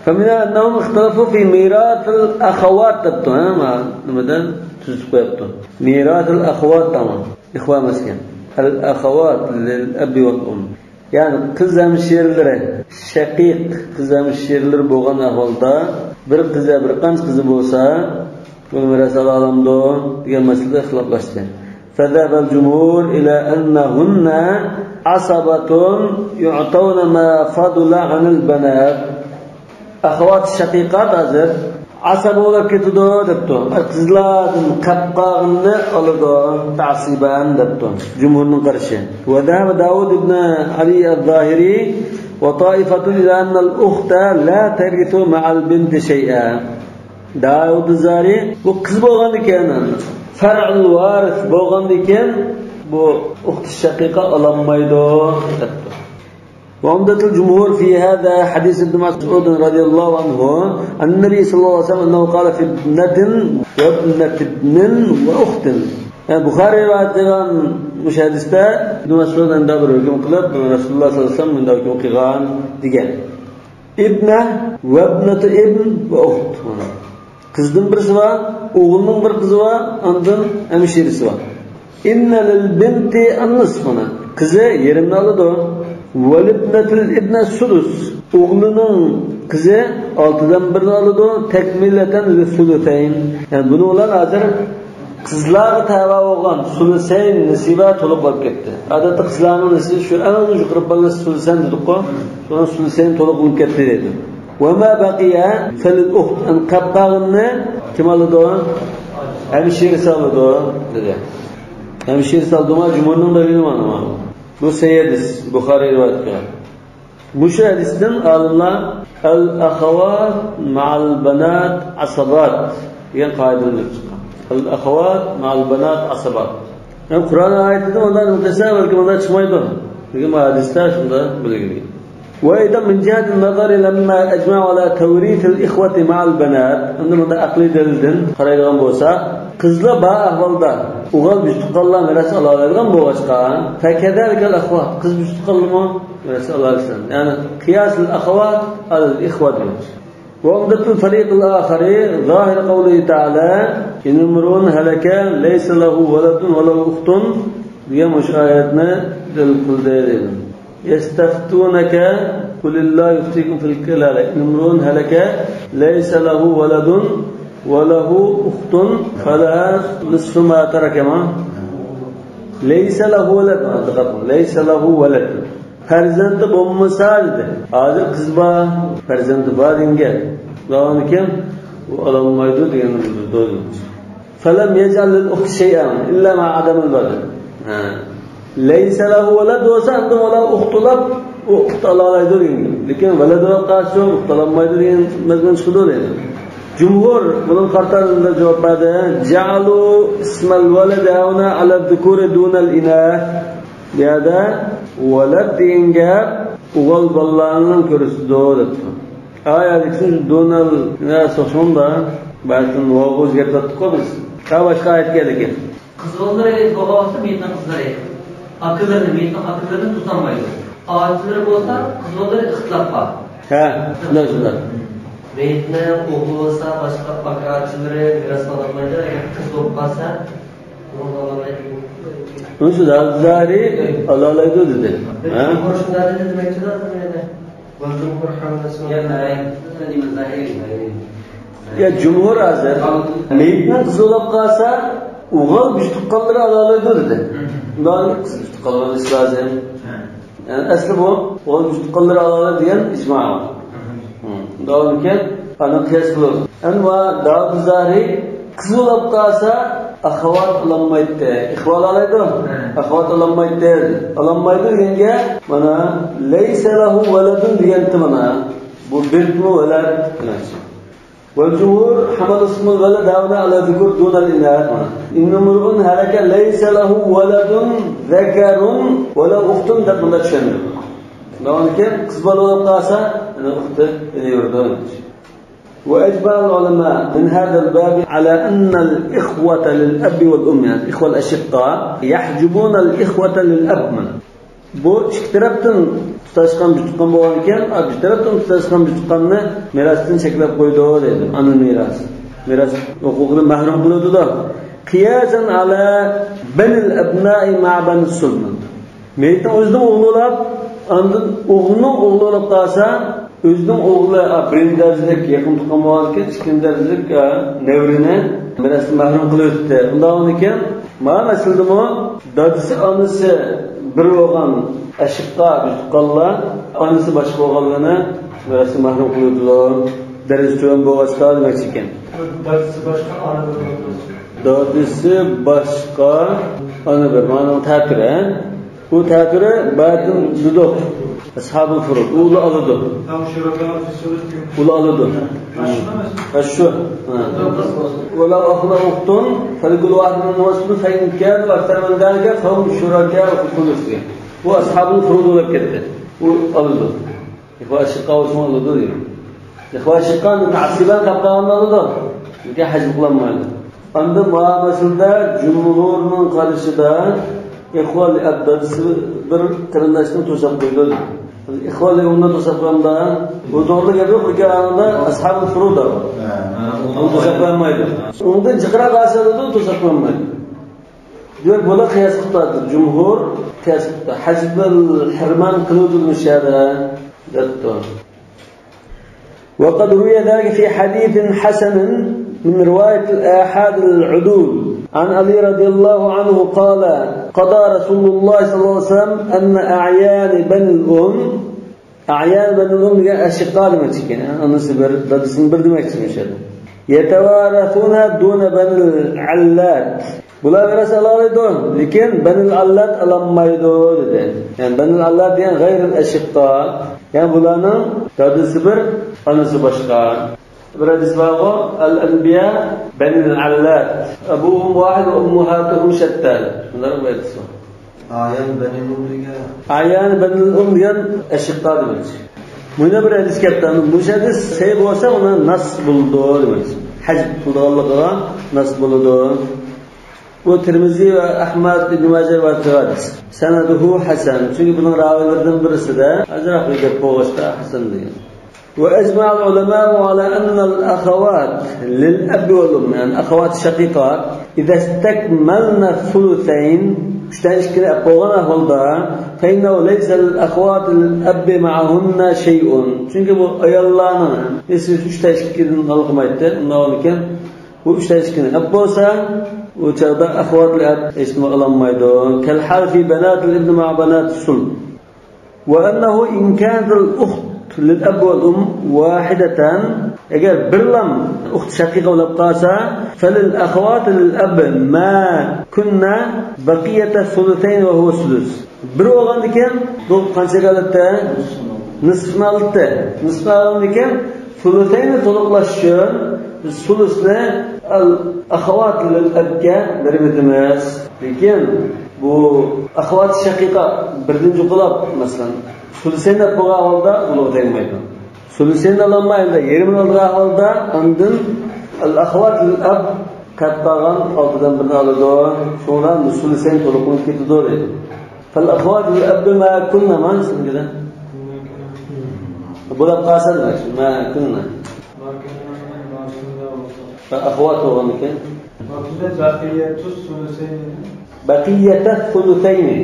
فمنها أنهم اختلفوا في ميراث الأخوات دەپتۇ، ھە، ما، نېمىدە تۈزۈپ قويۇپتۇ. ميراث الأخوات دەڭ. ئىخۋە ئەمەسكەن. الأخوات للأب والأم. يەنى قىز ھەمشىرىلىرى، شەقىق قىز ھەمشىرىلىرى بولغان ئەھۋالدا، بىر قىزى، بىر قانچە قىزى بولسا، بۇ مىراس ئالالامدۇ دېگەن مەسىلىدە ئىختىلاپلاشتى. فذهب الجمهور إلى أنهن عصبة يعطون ما فضل عن البنات. ئەخەۋات شەقىقات ھازىر ئاسابە بولۇپ كېتىدۇ دەپتۇ. قىزلاردىن قېلىپ قالغىنىنى ئالىدۇ، تەئسىبەن دەپتۇ. جۇمھۇرنىڭ قارىشى. وذهب داود بن علي الظاهري وطائفة إلى أن الأخت لا ترث مع البنت شيئا. داۋۇد زارى بۇ قىز بولغاندىكىن، فەرئۇل ۋارىس بولغاندىكىن، بۇ ئۇخت شەقىقە ئالالمايدۇ دەپتۇ. وعمدة الجمهور في هذا حديث ابن مسعود رضي الله عنه عن النبي صلى الله عليه وسلم أنه قال في ابنة وابنة ابن وأخت. يەنى بۇخارىي رىۋايەت قىلغان مۇشۇ ھەدىستە ئىبن مەسئۇد مۇنداق بىر ھۆكۈم قىلىپ، رەسۇلۇللا سەللەللاھۇ ئەلەيھى ۋەسەللەم مۇنداق ھۆكۈم قىلغان دېگەن. ئىبنە ۋەبنەتۇ ئىبن ۋە ئۇخت. مانا. قىزدىن بىرسى بار، ئوغۇلنىڭ بىر قىزى بار، ئاندىن ھەمشىرىسى بار. ئىننە لىل بىنتى ئەننىسف، مانا. قىزى يېرىمنى ئالىدۇ. ۋەلىبنەتىل ئىبنە سۇدۇس. ئوغلىنىڭ قىزى ئالتىدىن بىرنى ئالىدۇ. تەكمىلەتەن لىسۇلۇسەين. يەنى بۇنىڭ بىلەن ھازىر قىزلارغا تەۋە بولغان سۇلۇسەين نېسىبە تولۇق بولۇپ كەتتى. ئادەتتە قىزلارنىڭ نېسىبى شۇ ئەڭ يۇقىرى بالىسى سۇلۇسەين دېدۇققۇ. شۇنىڭ سۇلۇسەين تولۇق بولۇپ كەتتى دەيدۇ. ۋە ما بەقىيە فەلىل ئۇخت، ئەنە قېلىپ قالغىنىنى كىم ئالىدۇ؟ ھەمشىرىسى ئالىدۇ دېدى. ھەمشىرىسى ئالىدۇ، ما جۇمھۇرنىڭ دەلىلى مانا. بۇ سەھىھ ھەدىس، بۇخارىي رىۋايەت قىلغان. مۇشۇ ھەدىستىن ئالىملار ئەل ئەخەۋات مەئەل بەنات ئەسەبات دېگەن قائىدىنى ئېلىپ چىققان. ئەل ئەخەۋات مەئەل بەنات ئەسەبات. يەنى قۇرئان ئايىتىدە مۇنداق نېمە قىلسا، بەلكى مۇنداق چىقمايدۇ. لېكىن بۇ ھەدىستە شۇنداق بىلگىلى. وأيضا من جهة النظر لما أجمعوا على توريث الإخوة مع البنات. ئەمدى مۇنداق ئەقلىي دەلىلدىن قارايدىغان بولساق، قىزلار بار ئەھۋالدا ئوغۇل بىر تۇغقانلار مىراس ئالالايدىغان بولغاچقا، فكذلك الأخوات، قىز بىر تۇغقانلارمۇ مىراس ئالالايسىلەر. يەنى قىياسىل ئەخەۋات ئەلەل ئىخۋە دېمەكچى. وعمدة الفريق الآخر ظاهر قوله تعالى: إن امرؤ هلك ليس له ولد وله أخت دېگەن مۇشۇ ئايەتنى دەلىل قىلدى دەيدۇ. يستفتونك قل الله يفتيكم في الكلالة إن امرؤ هلك ليس له ولد وله أخت فلها نصف ما ترك ما ليس له ولد. دىققەت قىلىڭ. ليس له ولد. پەرزەنتى بولمىسا دېدى. ھازىر قىز بار، پەرزەنتى بار دېگەن گەپ. بولغاندىكىن ئۇ ئالالمايدۇ دېگەننى بىلدۈرىدۇ. فلم يجعل للأخت شيئا إلا مع عدم الولد. ھە. ليس له ولد بولسا، ئەمدى ۋەلا ئۇخت بولۇپ، ئۇ ئۇخت ئالالايدۇ دېگەن گەپ. لېكىن ۋەلەد بولۇپ قالسا، ئۇخت ئالالمايدۇ دېگەن مەزمۇن چىقىدۇ دەيدۇ. جۇمھۇر بۇنىڭغا قارىتا جاۋاب بەردى. جعلوا اسم الولد هنا على الذكور دون الإناث. بۇ يەردە ۋەلەد دېگەن گەپ ئوغۇل بالىلارنى كۆرسىتىدۇ دەپتۇ. ئايەتتىكى دۇنەل ئىناس ئوخشىمامدا؟ بەزىدىن ۋاۋغا ئۆزگەرتىۋاتتۇققۇ بىز. ھە، باشقا ئايەتكە لېكىن. قىز بالىلىرى بولغان ۋاقىتتا مېيىتنىڭ قىزلىرى ئاكىلىرىنى، مېيىتنىڭ ئاكىلىرىنى تۇتالمايدۇ. ئاچىلىرى بولسا قىز بالىلىرى ئىختىلاپ بار. ھە، شۇنداق، شۇنداق. مېيىتنىڭ ئوغلى بولسا باشقا ئاكا ئاچىلىرى مىراس ئالالمايدۇ، ئەگەر قىز بولۇپ قالسا. ئۇنىسى زاھىرى ئالالايدۇ دېدى. ھە؟ يا جۇمھۇر ھازىر مېيىتنىڭ قىزى بولۇپ قالسا، ئوغۇل بىر تۇغقانلىرى ئالالايدۇ دېدى. بۇلارنىڭ قىز بىر تۇغقانلىرى لازىم. يەنى ئەسلى بۇ ئوغۇل بىر تۇغقانلىرى ئالالايدۇ دېگەن ئىجما بار. داۋامكەن ئانا قىياس قىلىدۇ. ئەمما داۋۇد زاھىرى قىز بولۇپ قالسا، ئەخەۋات ئالالمايتتى. ئىخۋا ئالالايدۇ؟ ئەخەۋات ئالالمايتتى. ئالالمايدۇ دېگەنگە مانا لەيسە لەھۇ ۋەلەدۇن دېگەنتى مانا. بۇ بىنتمۇ ۋەلەد دېمەكچى. ۋەل جۇمھۇر ھەمەل ئىسمۇل ۋەلەد ھاۋۇنا ئەلە زۇكۇر دۇنەل ئىنەس. ئىننە مۇرئۇن ھەلەكە لەيسە لەھۇ ۋەلەدۇن زەكەرۇن ۋەلەۋ ئۇختۇن دەپ مۇنداق چۈشەندۈرىدۇ. داۋامكەن قىز بالا بولۇپ قالسا، يەنە ئۇختى ئېلىۋېرىدۇ. وأجمع العلماء من هذا الباب على أن الإخوة للأب والأم، يعني الإخوة الأشقاء يحجبون الإخوة للأب. بۇ ئىككى تەرەپتىن تۇتاشقان بىر تۇغقان بولغانىكەن، بىر تەرەپتىن تۇتاشقان بىر تۇغقاننى مىراستىن چەكلەپ قويىدۇ دەيدۇ. ئانا مىراس. مىراس ھوقۇقىدىن مەھرۇم قىلىۋېتىدۇ. قىياسەن ئالا بەنىل ئەبنائى مەئە بەنىس سۇلبى. مېيىتنىڭ ئۆزىنىڭ ئوغلى بولۇپ، ئاندىن ئوغلىنىڭ ئوغلى بولۇپ قالسا، ئۆزىنىڭ ئوغلى، ئا، بىرىنچى دەرىجىلىك يېقىن تۇغقان بولغاندىكىن، ئىككىنچى دەرىجىلىك، ئا، نەۋرىنى مىراستىن مەھرۇم قىلىۋېتىپتۇ. ئۇنداق بولغاندىكىن، مانا مەسىلىدىمۇ دادىسى، ئانىسى بىر بولغان ئەشىققا، بىر تۇغقانلار، ئانىسى باشقا بولغانلارنى مىراستىن مەھرۇم قىلىۋېتىدۇ. دەرىجىسى تۆۋەن بولغاچقا دېمەكچى ئىكەن. دادىسى باشقا، ئانا بىر. دادىسى باشقا، ئانا بىر. مانا تەتۈرى، ھە؟ بۇ تەتۈرى بەدىن دۇدۇق. ئەسھابۇل فۇرۇد. ئۇلار ئالىدۇ. ئۇلار ئالىدۇ. ھە، شۇ. ھە. ولا أخ ولا أخت فلكل واحد منهما السدس فإن كانوا أكثر من ذلك فهم شركاء في الثلث. بۇ ئەسھابۇل فۇرۇد بولۇپ كەتتى. ئۇ ئالىدۇ. ئىخۋا ئەشىققا بولسىمۇ ئالىدۇ دېگەن. ئىخۋا ئەشىققا مۇتەئەسسىبەن تاپقاندا ئالىدۇ. لېكىن ھەجىم قىلالمايدۇ. ئاندىن مۇئامىلىسىدە جۇمھۇرنىڭ قارىشىدا ئىخۋا لىئەب دادىسى بىر قېرىنداشنى توساپ قويىدۇ. ئىخۋا لىئۇمنى توساپ قويغاندا، بۇ توغرىلىق گەپ يوق، لېكىن ئاندا ئەسھابۇل فۇرۇد بار. ئۇنى توساپ قويالمايدۇ. ئۇنىڭدىن جىقراق ئاشىدۇ، توساپ قويالمايدۇ. دېمەك، بۇلار قىياس قىلىپ تارتىدۇ. جۇمھۇر قىياس قىلىپ تارتىدۇ. ھەجبىل ھىرمان قىلىۋېتىلمىش يەردە دەپتۇ. وقد روي ذلك في حديث حسن من رواية الآحاد العدول عن علي رضي الله عنه قال: قضى رسول الله صلى الله عليه وسلم أن أعيان بني الأم، أعيان بني الأم دېگەن ئەشىقا دېمەكچى ئىكەن. ئانىسى بىر، دادىسى بىر دېمەكچى ئىكەن. يتوارثون دون بني العلات. بۇلار مىراس ئالالايدۇ، لېكىن بەنىل ئاللات ئالالمايدۇ دېدى. يەنى بەنىل ئاللات دېگەن غەيرىل ئەشىققا. يەنى بۇلارنىڭ دادىسى بىر، ئانىسى باشقا. بىر ھەدىس بارغۇ، ئەل ئەنبىيا بەنىل ئاللات. ئەبۇھۇم ۋاھىد ۋە ئۇممۇھاتۇھۇم شەتتا. شۇنداق بىر ھەدىس بار. ئايان بەنىل ئۇم دېگەن. ئايان بەنىل ئۇم دېگەن ئەشىققا دېمەكچى. مۇندا بىر ھەدىس كەپتۇ. مۇشۇ ھەدىس سەھىھ بولسا، ئۇنى ناس بولىدۇ دېمەكچى. ھەجب قىلىدىغانلىقىغا ناس بولىدۇ. بۇ تىرمىزى ۋە ئەھمەد، ئىبن ماجە رىۋايەت قىلغان ھەدىس. سەنەدۇھۇ ھەسەن. چۈنكى بۇنىڭ راۋىلىرىدىن بىرسىدە ئازراق بىر گەپ بولغاچقا ھەسەن دېگەن. وأجمع العلماء على أن الأخوات للأب والأم، يەنى ئەخەۋات شەقىقات، إذا استكملن الثلثين، ئۈچتىن ئىككىنى ئەپ بولغان ئەھۋالدا، فإنه ليس للأخوات للأب معهن شيء. چۈنكى بۇ ئاياللارنىڭ ھېسسىسى ئۈچتىن ئىككىدىن ھالقىمايتتى. ئۇنداق بولىدىكەن، بۇ ئۈچتىن ئىككىنى ئەپ بولسا، ئۇ چاغدا ئەخەۋات لىئەب ھېچنېمە ئالالمايدۇ. كالحال في بنات الابن مع بنات الصلب. وأنه إن كانت الأخت للأب والأم واحدة، ئەگەر بىرلا ئۇخت شەقىقە بولۇپ قالسا، فللأخوات للأب ما كن بقية الثلثين وهو السدس. بىر بولغاندىكىن، بۇ قانچە ئالاتتى؟ نىسفنى ئالاتتى. نىسفنى ئالغاندىكىن، سۇلۇسەينى تولۇقلاش ئۈچۈن بىز سۇلۇسنى ئەل ئەخەۋات لىل ئەبگە بېرىۋېتىمىز. لېكىن بۇ ئەخەۋات شەقىقە بىردىن جۇقىلاپ، مەسىلەن، سۇلۇسەينى ئەپ بولغان ھالدا بۇلارغا تەگمەيدۇ. سۇلۇسەينى ئالالماي، ئەمدى يېرىمىنى ئالىدىغان ھالدا ئاندىن ئەل ئەخەۋات لىل ئەب قېلىپ قالغان ئالتىدىن بىرنى ئالىدۇ. شۇڭا سۇلۇسەينى تولۇقلىنىپ كېتىدۇ دەيدۇ. فالأخوات للأب ما كن، مانا سىزگە. بولۇپ قالسا دېمەك، ما كن. ئەخۋات بولغاندىكىن. بەقىيەتۇس سۇلۇسەينى. بەقىيەتەس سۇلۇسەينى.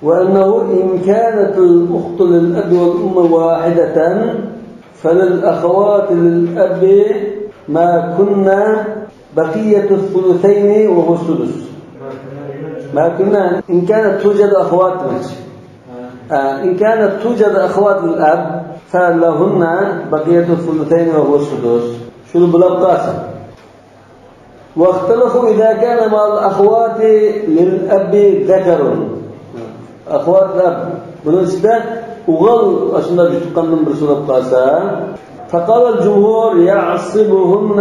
وأنه إن كانت الأخت للأب والأم واحدة فللأخوات للأب ما كن بقية الثلثين وهو السدس. ما كن إن كانت توجد أخوات. آه، إن كانت توجد أخوات للأب فلهن بقية الثلثين وهو السدس. شۇنى بىلىپ قالسا. واختلفوا إذا كان مع الأخوات للأب ذكر. ئەخۋات لىلئەب. بۇنىڭ ئىچىدە ئوغۇل ئاشۇنداق يۇتۇققاندىن بىرسى بولۇپ قالسا. فقال الجمهور يعصبهن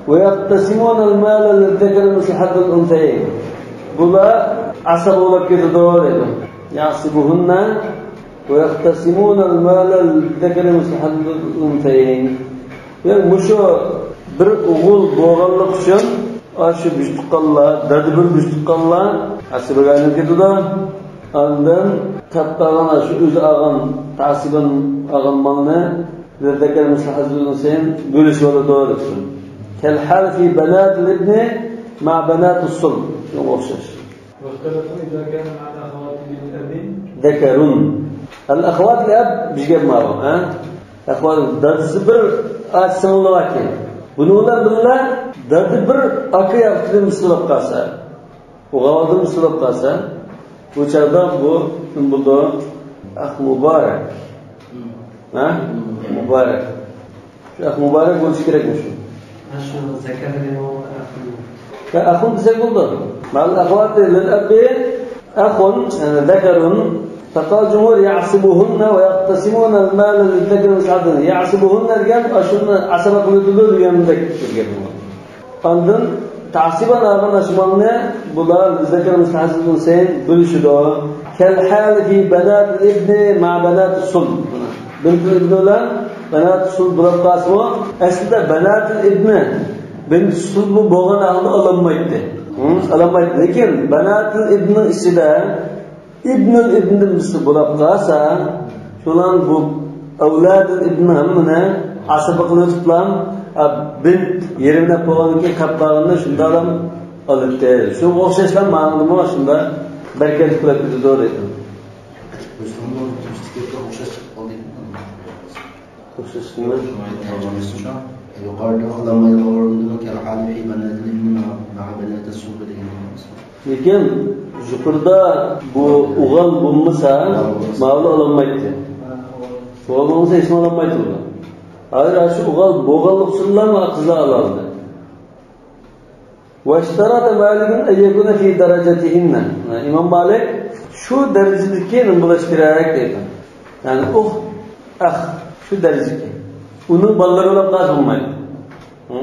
ويقتسمون المال للذكر مثل حظ الأنثيين. بۇلار ئاسىبە بولۇپ كېتىدۇ دەيدۇ. يعصبهن ويقتسمون المال للذكر مثل حظ الأنثيين. يەنى مۇشۇ بىر ئوغۇل بولغانلىقى ئۈچۈن، ئاشۇ بىر تۇغقانلار، دادا بىر بىر تۇغقانلار ئاسىبىگە ئايلىنىپ كېتىدۇ. ئاندىن تاپقان شۇ ئۆزى ئالغان، تاسىبىن ئالغان مالنى للذكر مثل حظ الأنثيين بۆلۈشۈۋالىدۇ دەپتۇ. كالحال في بنات الابن مع بنات الصلب. شۇنىڭغا ئوخشاش. واختلفوا إذا كان مع الأخوات للأب ذكر. الأخوات للأب بىر گەپ ماۋۇ، ھە؟ ئەخۋات دادىسى بىر، ئاچا سىڭىلى باركەن. بۇنىڭ بىلەن بىللە دادا بىر، ئاكا ياقتىن مىسىللاپ قالسا، ئوغۇلدىن مىسىللاپ قالسا، بۇ چاغدا بۇ كىم بولىدۇ؟ ئەخ مۇبارەك. ھە؟ مۇبارەك. شۇ ئەخ مۇبارەك بولۇشى كېرەكمۇ شۇ؟ ھە، شۇ زەكەر دېگەن ئەخ. يا ئەخۇن دېسەك بولىدۇ. مع الأخوات للأب أخ، يەنى ذكر. فقال الجمهور يعصبهن ويقتسمون المال للذكر مثل حظ. يعصبهن دېگەن ئاشۇنى ئاسىبە قىلىۋېتىدۇ دېگەندەك بىر گەپ. ئاندىن تاسىبەن ئالغان ئاشۇ مالنى بۇلار للذكر مثل حظ الأنثيين بۆلۈشىدۇ. كالحال في بنات الابن مع بنات الصلب. بىنتۇل ئىبنى بىلەن بەناتۇ سۇلب بولۇپ قالسىمۇ، ئەسلىدە بەناتۇل ئىبنى، بىنتۇ سۇلبى بولغان ھالدا ئالالمايتتى. ھە؟ ئالالمايتتى. لېكىن بەناتۇل ئىبنىنىڭ ئىچىدە ئىبنۇل ئىبندىن بىرسى بولۇپ قالسا، شۇلار بۇ ئەۋلادۇل ئىبنى ھەممىنى ئاسىبە قىلىۋېتىپلا، ئا، بىنت يېرىم دەپ بولغاندىن كېيىن قاپقالغىنىنى شۇنداقلا ئالاتتى. شۇنىڭغا ئوخشاشلا ماڭىدىمۇ شۇنداق بەرىكەتلىك بولۇپ كېتىدۇ دەيدۇ. مۇسۇلمان تۈركىيەگە ئوخشاش قالدى. ئوخشاش نېمە؟ يۇقىرىدا ئالالمايدىغان ئورۇندىمۇ كالحال في بنات الابن مع، مع بنات الصلب دېگەن. لېكىن يۇقىرىدا بۇ ئوغۇل بولمىسا، ماۋۇ ئالالمايتتى. ئوغۇل بولمىسا، ھېچنېمە ئالالمايتتى. ھازىر شۇ ئوغۇل بولغانلىقى ئۈچۈنلا قىزلار ئالالدى. واشترط مالك أن يكون في درجتهن. ئىمام مالىك شۇ دەرىجىدىكى نېمە بولۇشى كېرەك دەيدۇ. يەنى ئۇخت، ئەخ، شۇ دەرىجىدىكى. ئۇنىڭ بالىلىرى بولۇپ قالسا بولمايدۇ. ھە؟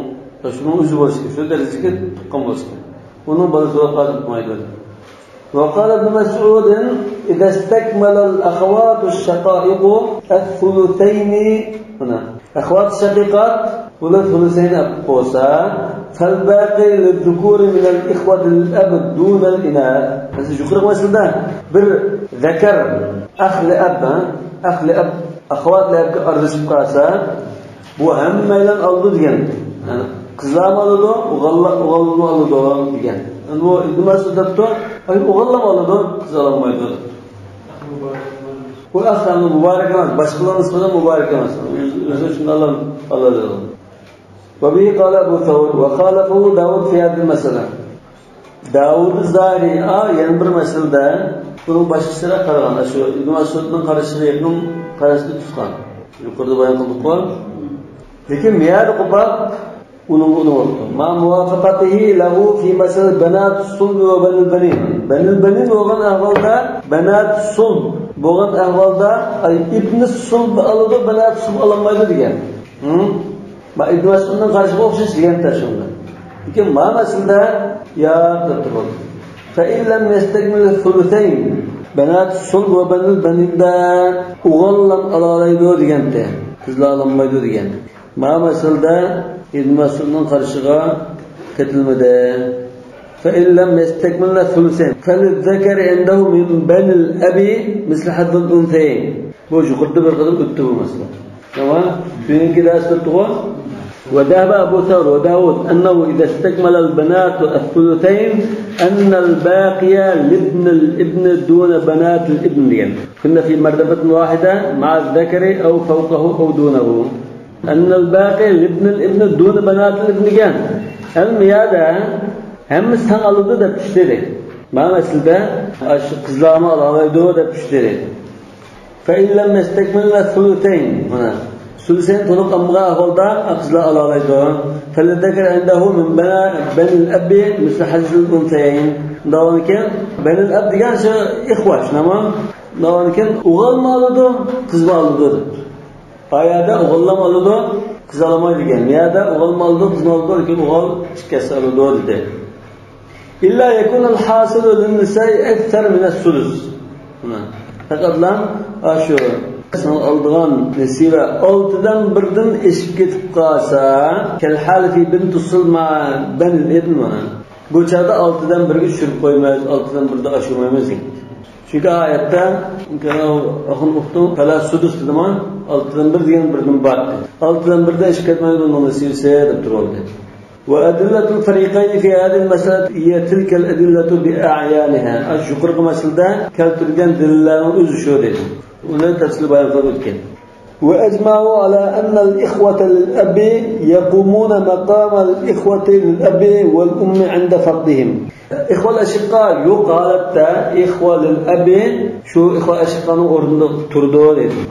شۇنىڭ ئۆزى بولۇشى كېرەك، شۇ دەرىجىدىكى تۇغقان بولۇشى كېرەك. ئۇنىڭ بالىسى بولۇپ قالسا بولمايدۇ. وقال ابن مسعود: إذا استكمل الأخوات الشقائق الثلثين. مانا، ئەخۋات شەقىقات بۇلار سۇلۇسەينى ئېلىپ بولسا، فالباقي للذكور من الإخوة للأب دون الإناث. مەسىلەن، يۇقىرىقى مەسىلىدە بىر زەكەر، ئەخ لىئەب، ھە؟ ئەخ لىئەب، ئەخۋات لىئەبكە ئارىلىشىپ قالسا، بۇ ھەممەيلەن ئالىدۇ دېگەن. يەنى قىزلارمۇ ئالىدۇ، ئوغۇللار، ئوغۇلمۇ ئالىدۇ دېگەن. يەنى بۇ ئىبن مەسئۇد دەپتۇ، ئەي، ئوغۇللارمۇ ئالىدۇ، قىز ئالالمايدۇ دەپتۇ. بۇ ئەخ مۇبارەك ئەمەس، باشقىلارنىڭ نىسبەتىدە مۇبارەك ئەمەس. ئۆزى، ئۆزى شۇنداقلا ئالىدۇ. وبه قال أبو ثور وخالفه داود في هذه المسألة. داۋۇد زاھىرى، ئا، يەنە بىر مەسىلىدە بۇنىڭ باشقىچىراق قارىغان، شۇ ئىبن مەسئۇدنىڭ قارىشىغا يېقىن قاراشنى تۇتقان. يۇقىرىدا بايان قىلدۇققۇ. لېكىن بۇ يەردە قوپاپ، ئۇنىڭ، ئۇنىڭ مع موافقته له في مسألة بنات الصلب وبني البنين. بني البنين بولغان ئەھۋالدا، بەنات سۇلب بولغان ئەھۋالدا، ئاي، ئىبنى سۇلب ئالىدۇ، بەنات سۇلب ئالالمايدۇ دېگەن. ھە؟ ما ئىبن مەسئۇدنىڭ قارىشىغا ئوخشاش دېگەن تەشۋىقدا. لېكىن ما مەسىلىدە ياق دەپ تۇرۇۋاتىدۇ. فإن لم يستكمل الثلثين بنات الصلب وبني البنين دە ئوغۇللام ئالالايدۇ دېگەنتى. قىزلار ئالالمايدۇ دېگەن. ما مەسىلىدە ئىبن مەسئۇدنىڭ قارىشىغا كېتىلمىدى. فإن لم يستكمل الثلثين فللذكر عنده من بني الأب مثل حظ الأنثيين. بۇ يۇقىرىدا بىر قېتىم ئۆتتى بۇ مەسىلە. تامام. بۈگۈنكى دەرستە ئۆتتىغۇ؟ وذهب أبو ثور وداود أنه إذا استكمل البنات الثلثين أن الباقي لابن الابن دون بنات الابن ديان. كن في مرتبة واحدة مع الذكر أو فوقه أو دونه. أن الباقي لابن الابن دون بنات الابن ديان. ئەمدى يەردە ھەممىسى تەڭ ئالىدۇ دەپ چۈشتى. مانا ئەسلىدە ئاشۇ قىزلارمۇ ئالالايدۇ دەپ چۈشتى. فإن لم يستكمل الثلثين. مانا، سۇلۇسەين تولۇق ئالمىغان ئەھۋالدا قىزلار ئالالايدۇ. فللذكر عنده من بني، بني الأب مثل حظ الأنثيين. داۋانكى، بني الأب دېگەن شۇ ئىخۋا، شۇنداقمۇ؟ داۋانكى، ئوغۇلمۇ ئالىدۇ، قىزمۇ ئالىدۇ دەپ. ئايەردە ئوغۇللام ئالىدۇ، قىز ئالمايدۇ دېگەن. يەردە ئوغۇلمۇ ئالىدۇ، قىزمۇ ئالىدۇ، لېكىن ئوغۇل ئىككىسى ئالىدۇ دېدى. إلا يكون الحاصل للنساء أكثر من الثلث. مانا، پەقەتلا ئاشۇ قىزنىڭ ئالىدىغان نېسىۋە ئالتىدىن بىردىن ئېشىپ كېتىپ قالسا، كالحال في بنت الصلب مع بني الابن، مانا. بۇ چاغدا ئالتىدىن بىرگە چۈشۈرۈپ قويىمىز، ئالتىدىن بىردىن ئاشۇرمايمىز دېگەن. چۈنكى ئايەتتە، أخ أخت فلا سدس دېدىمۇ، ئالتىدىن بىر دېگەن بىردىن بار. ئالتىدىن بىردىن ئېشىپ كەتمەيدۇ بۇنىڭ نېسىۋىسى دەپ تۇرۇۋالدى. وأدلة الفريقين في هذه المسألة هي تلك الأدلة بأعيانها. ئاشۇ يۇقىرىقى مەسىلىدە كەلتۈرگەن دەلىللەرنىڭ ئۆزى شۇ دېدى. ئۇنى تەپسىلىي بايان قىلىپ ئۆتكەن. وأجمعوا على أن الإخوة للأب يقومون مقام الإخوة للأب والأم عند فقدهم. ئىخۋە ئەشىققا يوق ھالەتتە ئىخۋە لىل ئەبى شۇ ئىخۋە ئەشىققانىڭ ئورنىدا تۇرىدۇ دەيدۇ.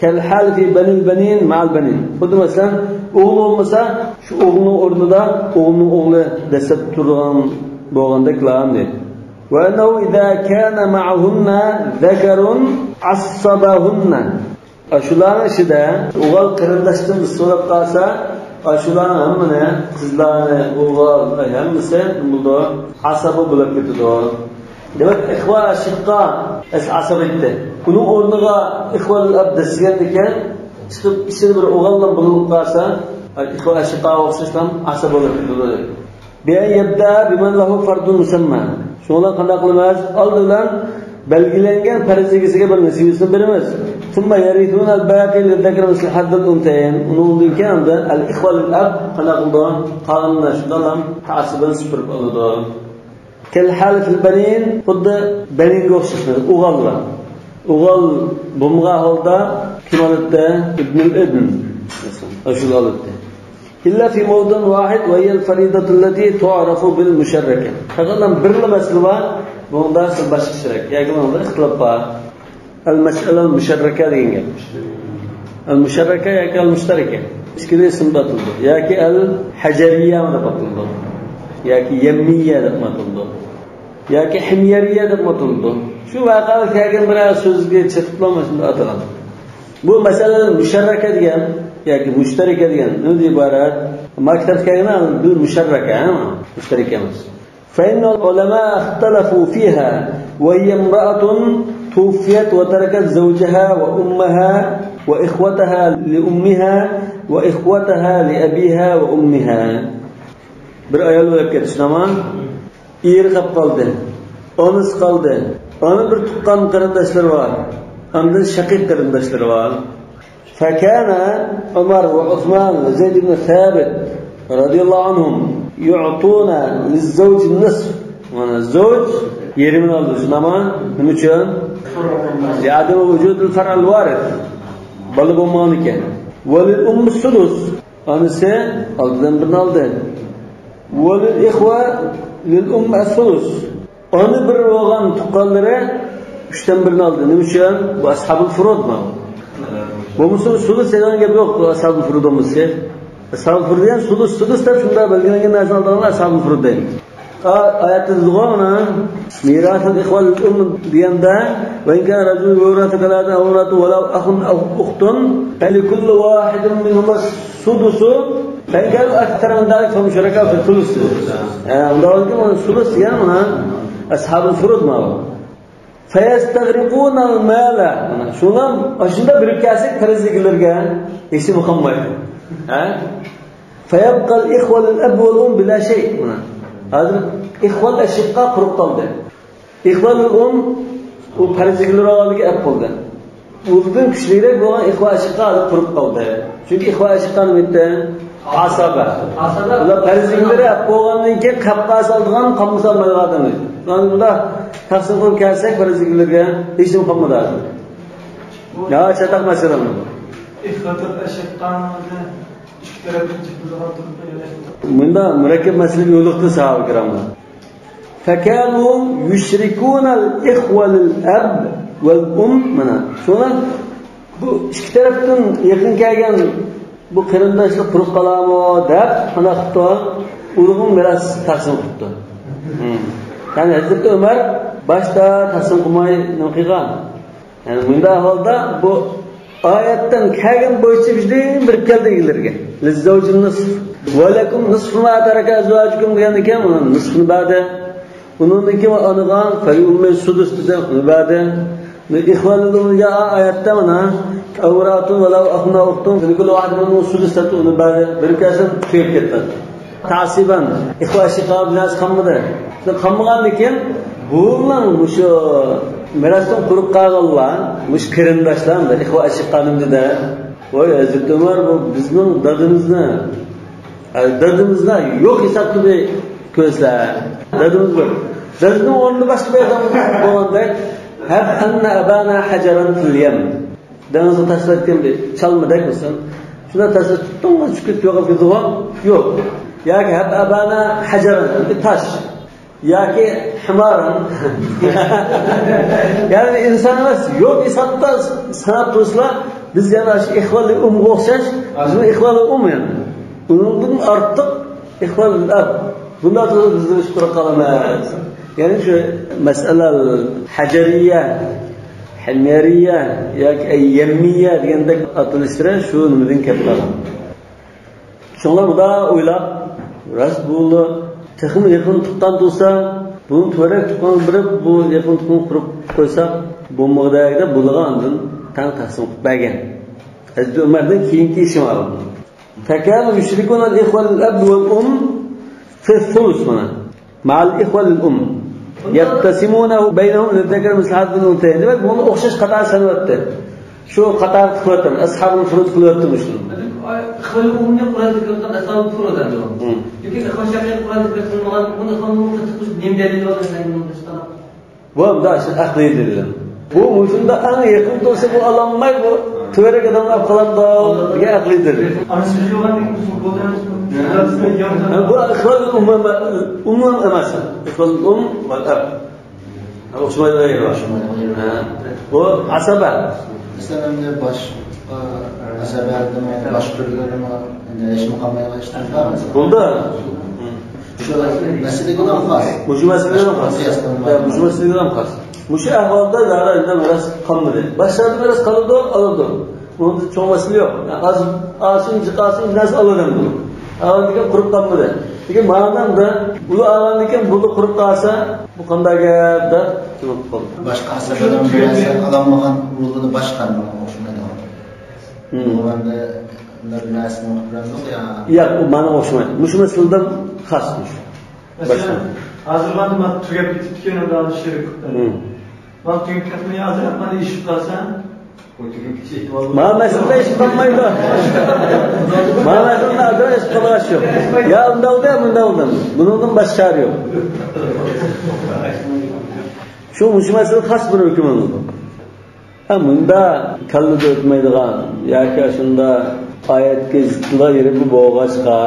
كالحال في بني البنين مع البنين. خۇددى مەسىلەن، ئوغلى بولمىسا، شۇ ئوغلىنىڭ ئورنىدا ئوغلىنىڭ ئوغلى دەسسەپ تۇرىدىغان بولغاندەكلا دەيدۇ. وأنه إذا كان معهن ذكر عصبهن. ئاشۇلارنىڭ ئىچىدە ئوغۇل قېرىنداشتىن سوراپ قالسا، ئاشۇلارنىڭ ھەممىنى، قىزلارنى، ئوغۇل، ھەممىسى نېمە بولىدۇ؟ ئاسابە بولۇپ كېتىدۇ. دېمەك، ئىخۋە ئەشىققا ئەس-، ئاسابە ئېيتتى. ئۇنىڭ ئورنىغا ئىخۋە ئەب دەسسىگەندىكىن، چىقىپ ئىچىدە بىر ئوغۇللا بولۇپ قالسا، ئىخۋە ئەشىققا ئوخشاشلا ئاسابە بولۇپ كېتىدۇ. بأن يبدأ بمن له فرد مسمى. شۇڭا قانداق قىلىمىز؟ ئالدى بىلەن بەلگىلەنگەن پەرز ئىگىسىگە بىر نېسىۋىسىنى بېرىمىز. ثم يرثون الباقي للذكر مثل حظ الأنثيين. ئۇنىڭدىن كېيىن ئاندىن الإخوة للأب قانداق قىلىدۇ؟ قالغىنىنى شۇنداقلا ئاسىبىنى سۈپۈرۈپ ئالىدۇ. كالحال في البنين، خۇددى بەنىنگە ئوخشاش، ئوغۇللار. ئوغۇل بولمىغان ھالدا كىم ئالاتتى؟ ابن الابن. ئاشۇ ئالاتتى. إلا في موضع واحد وهي الفريضة التي تعرف بالمشركة. پەقەتلا بىرلا مەسىلە بار، بۇنىڭدا باشقا ئىشراك ياكى بۇنىڭدا ئىختىلاپ بار. المسألة المشركة دېگەن گەپ. المشركة ياكى المشتركة. ئىككىلا ئىسىمدا ئاتىلىدۇ. ياكى الحجرية دەپ ئاتىلىدۇ. ياكى يەممىيە دەپ ئاتىلىدۇ. ياكى ھىميەرىيە دەپ ئاتىلىدۇ. شۇ ۋەقەدە كەلگەن بىرەر سۆزگە چېتىپلا مۇشۇنداق ئاتىغان. بۇ مەسىلەن مۇشەررەكە دېگەن ياكى مۇشتەرىكە دېگەن نېمىدىن ئىبارەت؟ ماكتەپ كەلگەن بىل مۇشەررەكە، ھە؟ مۇشتەرىكە ئەمەس. فإن العلماء اختلفوا فيها وهي امرأة توفيت وتركت زوجها وأمها وإخوتها لأمها وإخوتها لأبيها وأمها. بىر ئايال ئۆلۈپ كەتتى، شۇنداقمۇ؟ ئېرى قاپ قالدى. ئانىسى قالدى. ئانا بىر تۇغقان قېرىنداشلىرى بار. ئاندىن شەقىق قېرىنداشلىرى بار. فكان عمر وعثمان وزيد بن ثابت رضي الله عنهم يعطون للزوج النصف. مانا زوج يېرىمىنى ئالىدۇ، شۇنداقمۇ؟ نېمە ئۈچۈن؟ لعدم وجود الفرع الوارث. بالا بولمىغان ئىكەن. وللأم السدس. ئانىسى ئالتىدىن بىرنى ئالدى. وللإخوة للأم الثلث. ئانا بىر بولغان تۇغقانلىرى ئۈچتىن بىرنى ئالدى. نېمە ئۈچۈن؟ بۇ ئەسھابۇل فۇرۇد ما. بولمىسا سۇدۇس دېگەن گەپ يوق، بۇ ئەسھابۇل فۇرۇد بولمىسا. ئەسھابۇل فۇرۇد دېگەن سۇدۇس، سۇدۇس دەپ شۇنداق بەلگىلەنگەن نەرسىنى ئالىدىغانلار ئەسھابۇل فۇرۇد دەيمىز. ئا-، ئايەتتە دېدىغۇ مانا، ميراث الإخوة للأم دېگەندە، وإن كان رجل يورث كلالة أو امرأة وله أخ أو أخت فلكل واحد منهما السدس. فإن كانوا أكثر من ذلك فهم شركاء في الثلث. ئە، ئۇنداق بولسا سۇدۇس دېگەن مانا ئەسھابۇل فۇرۇد ما. فيستغرقون المال. مانا شۇلار ئاشۇنداق بېرىپ كەلسەك پەرز ئىگىلىرىگە ھېچنېمە قالمايدۇ. ھە؟ فيبقى الإخوة للأب والأم بلا شيء. مانا ھازىر ئىخۋە ئەشىققا قۇرۇپ قالدى. ئىخۋە لىل ئۇم، ئۇ پەرز ئىگىلىرى ئالدىكى ئەپ بولدى. ئۇدىن كۈچلۈكرەك بولغان ئىخۋە ئەشىققا ھازىر قۇرۇپ قالدى. چۈنكى ئىخۋە ئەشىققا نېمە ئېيتتى؟ ئاسابە. ئاسابە. ئۇلار پەرز ئىگىلىرى ئەپ بولغاندىن كېيىن قەپ قالسا ئالىدىغان، قالمىسا ئالمايدىغان ئادەم. مانا بۇنداق تەقسىم قىلىپ كەلسەك پەرز ئىگىلىرىگە ھېچنېمە قالمىدى ھازىر. يا چاتاق مەسىلە بۇ. ئىخۋەتۇل ئەشىققانىڭدا ئىككى تەرەپنى جىقلىغان تۇرۇپلا يەنە. مۇنداق مۇرەككەپ مەسىلىگە يولۇقتى ساھابە كىراملار. فكانوا يشركون الإخوة للأب والأم. مانا شۇڭا بۇ ئىككى تەرەپتىن يېقىن كەلگەن بۇ قېرىنداشلىق قۇرۇپ قالامۇ دەپ قانداق قىپتۇ؟ ئۇلۇغۇن مىراس تەقسىم قىپتۇ. يەنى ھەزرىتى ئۆمەر باشتا تەقسىم قىلماي نېمە قىلغان؟ يەنى مۇنداق ئەھۋالدا بۇ ئايەتتىن كەلگەن بويىچە بىردىن بېرىپ كەلدى ئىگىلىرىگە. للزوج النصف ولكم نصف ما ترك أزواجكم دېگەندىن كېيىن ئۇنىڭ نىسفىنى بەردى. ئۇنىڭدىن كېيىن ئانىغا فللأم السدس دېسە ئۇنى بەردى. ئىخۋەنۇل ئۇمغا ئايەتتە مانا أو امرأة ولو أخ أو أخت فلكل واحد منهما السدس دەپ ئۇنى بەردى. بېرىپ كەلسە تۈگەپ كەتتى. تەسىبەن، ئىخۋە ئەشىقا بىلەن قالمىدى. قالمىغاندىن كېيىن بۇنىڭ مۇشۇ مىراستىن قۇرۇپ قالغانلار، مۇشۇ قېرىنداشلار، ئىخۋە ئەشىقا نېمىدە، ۋاي ھەزرىتى ئۆمەر، بۇ بىزنىڭ دادىمىزنى، دادىمىزنى يوق ھېسابتا بىر كۆرسە، دادىمىز بىر، دادىنىڭ ئورنىدا باشقا بىر ئادەم بولغاندەك، هب أن أبانا حجرا في اليم. دېڭىزغا تاشلايدىغان بىر چالمىدەك بولسۇن. شۇنداق تاشلاپ تۇتتۇڭغا چۈشۈپ كېتىپ يوقاپ كېتىدىغۇ؟ يوق. ياكى هب أبانا حجرا، بىر تاش. ياكى حمارا. يەنى ئىنسان ئەمەس، يوق ھېسابتا ساناپ تۇرسىلا، بىز يەنە شۇ ئىخۋەنۇل ئۇمغا ئوخشاش، بىزمۇ ئىخۋەنۇل ئۇم يەنى. ئۇنىڭدىن ئارتۇق ئىخۋەنۇل ئەب. بۇنداق تۇرۇپ بىز ئىش قۇرۇپ قالىمىز. يەنى شۇ مەسئەلە ھەجەرىيە، ھەميەرىيە ياكى يەممىيە دېگەندەك ئاتىلىشلىرى شۇ نېمىدىن كەپ قالغان. شۇڭلار مۇنداق ئويلاپ، راست بۇ تېخىمۇ يېقىن تۇغقان تۇغسا، بۇنىڭ تۆۋەنرەك تۇغقانغا بېرىپ، بۇ يېقىن تۇغقاننى قۇرۇپ قويساق بولمىغۇدەك دەپ بولىدىغان ئاندىن تەڭ تەقسىم قىلىپ بەرگەن. ھەزرىتى ئۆمەردىن كېيىنكى ئىشى مانا بۇ. فكانوا يشركون الإخوة للأب والأم في الثلث مانا. مع الإخوة للأم. يقتسمونه بينهم للذكر مثل حظ الأنثيين. دېمەك، بۇنى ئوخشاش قاتار سانىۋەتتى. شۇ قاتار قىلىۋەتتى. ئەسھابۇل فۇرۇد قىلىۋەتتى مۇشۇنى. ئىخۋەنۇل ئۇمنى قۇرئاندا كىرگەن ئەسھابۇل فۇرۇد ئەمدى ئۇ. لېكىن ئىخۋەن شەقىق قۇرئاندا كىرگەن بولغان، بۇنى ئىخۋەنۇل ئۇمغا قىلىش نېمە دەلىل بار دېسەڭ، بۇنى قىلىشقا. بۇ ئەمدى شۇ ئەقلىي دەلىل. بۇ مۇشۇنداق ئەڭ يېقىن تۇرسا بۇ ئالالماي، بۇ تۆۋەنرەك ئادەمنى ئاپ قالامدۇ دېگەن ئەقلىي دەلىل. ئانا سۆزى بولغاندىن كېيىن بۇ بولدى. ھە، بۇ ئىخۋەنۇل ئۇم ئەمەس، ئۇم ئەمەس. ئىخۋەنۇل ئۇم ۋەل ئەب. ئوخشىمايدىغان يېرى بار. ئوخشىمايدىغان يېرى بار. ھە. بۇ ئاسابە. مەسىلەن، ئەمدى باش، ئاسابەدىمۇ، باش تۈرلىرىمۇ، ئەمدى ھېچنېمە قالمايدىغان ئىشلار بار مەسىلەن. بولدى. شۇ مەسىلىگە خاس. مۇشۇ مەسىلىگە خاس. قىياسلانمايدۇ. يا، مۇشۇ مەسىلىگە خاس. مۇشۇ ئەھۋالدا زادى ئەمدى مىراس قالمىدى. باشلاردا مىراس قالىدۇ، ئالىدۇ. بۇنىڭدا چوڭ مەسىلە يوق. يا، ئاز، ئالسۇن، جىق ئالسۇن، بىر نەرسە ئالىدۇ ئەمدى. ئالغاندىن كېيىن قۇرۇپ قالمىدى. لېكىن مانا ئەمدى ئۇلار ئالغاندىن كېيىن بۇلار قۇرۇپ قالسا، بۇ قانداق گەپ دەپ جاۋاب قىلدى. باشقا ئاسابىدىن بىر نەرسە ئالالمىغان ئۇلىنى باشقا نېمىگە ئوخشىمايدۇ. بۇ ئەمدى بىر نەرسىنى ئوقۇپ بېرەمدۇق يا؟ ياق، ئۇ مانا ئوخشىمايدۇ. مۇشۇ مەسىلىدىن خاس مۇشۇ. مەسىلەن، ھازىر مانا تۈگەپ كېتىپتىكەن، ئۇندا شېرىك قىلىپ. مانا تۈگەپ كەتمەي ھازىر، مانا ئېشىپ قالسا، مانا مەسىلىدە ئېشىپ قالمايدۇ. مانا مەسىلىدە ئادەم ئېشىپ قالغان ئىش يوق. يا ئۇنداق بولدى، يا مۇنداق بولدى. بۇنىڭدىن باشقا چارە يوق. شۇ، مۇشۇ مەسىلە خاس بىر ھۆكۈم ئالىدۇ. ھە، مۇندا كاللىدا ئۆتمەيدىغان ياكى ئاشۇندا ئايەتكە زىتلا يېرى بولغاچقا،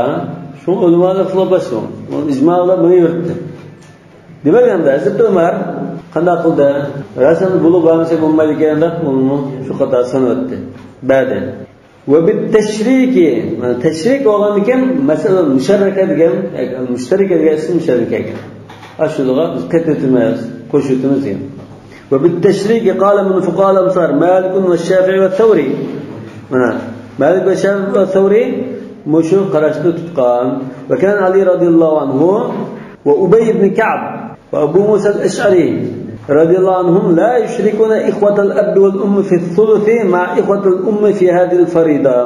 شۇ ئۆلىمالار خىلاپلاشتى. ئۇ ئىجما بىلەن بۇنى يۈرۈتتى. دېمەك، ئەمدى ھەزرىتى ئۆمەر قانداق قىلدى؟ رەسمىي بولۇپ بەرمىسەك بولمايدىكەن دەپ، ئۇنىمۇ شۇ قاتار سانىۋەتتى. بەردى. وبالتشريك، مانا تەشرىك بولغاندىكىن، مەسىلەن، مۇشەررەكە دېگەن، مۇشتەرىكە دېگەن ئىسىم مۇشەررەكە ئىكەن. ئاشۇلىغا بىز قېتىۋېتىمىز، قوشۇۋېتىمىز دېگەن. وبالتشريك قال من فقهاء الأمصار مالك والشافعي والثوري. مانا، مالك ۋە شافىئى ۋە سەۋرى مۇشۇ قاراشنى تۇتقان. وكان علي رضي الله عنه وأبي بن كعب وأبو موسى الأشعري رضي الله عنهم لا يشركون إخوة الأب والأم في الثلث مع إخوة الأم في هذه الفريضة.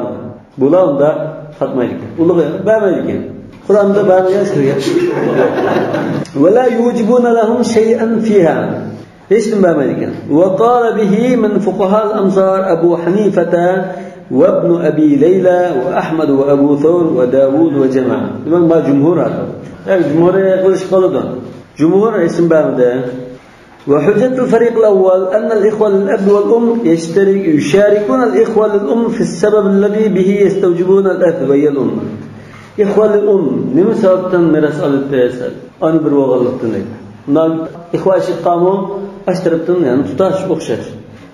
بۇلار ئۇنداق قاتمايدىكەن. ئۇلۇغ بەرمەيدىكەن. قۇرئاندا بەرمىگەن شۇ گەپ. ولا يوجبون لهم شيئا فيها. ھېچنېمە بەرمەيدىكەن. وقال به من فقهاء الأمصار أبو حنيفة وابن أبي ليلى وأحمد وأبو ثور وداوود وجماعة. دېمەك، ما جۇمھۇر ھازىر. ياق، جۇمھۇر قىلىشقا بولىدۇ. جۇمھۇر ھېچنېمە بەرمىدى. وحجة الفريق الأول أن الإخوة للأب والأم يشترك، يشاركون الإخوة للأم في السبب الذي به يستوجبون الأخذ، وهي الأم. ئىخۋە لىل ئۇم نېمە سەۋەبتىن مىراس ئالىدۇ دېسە، ئانا بىر بولغانلىقتىن دەيدۇ. ئۇنداق ئىخۋە ئەشىققامۇ ئاش تەرەپتىن، يەنى تۇتاش، ئوخشاش.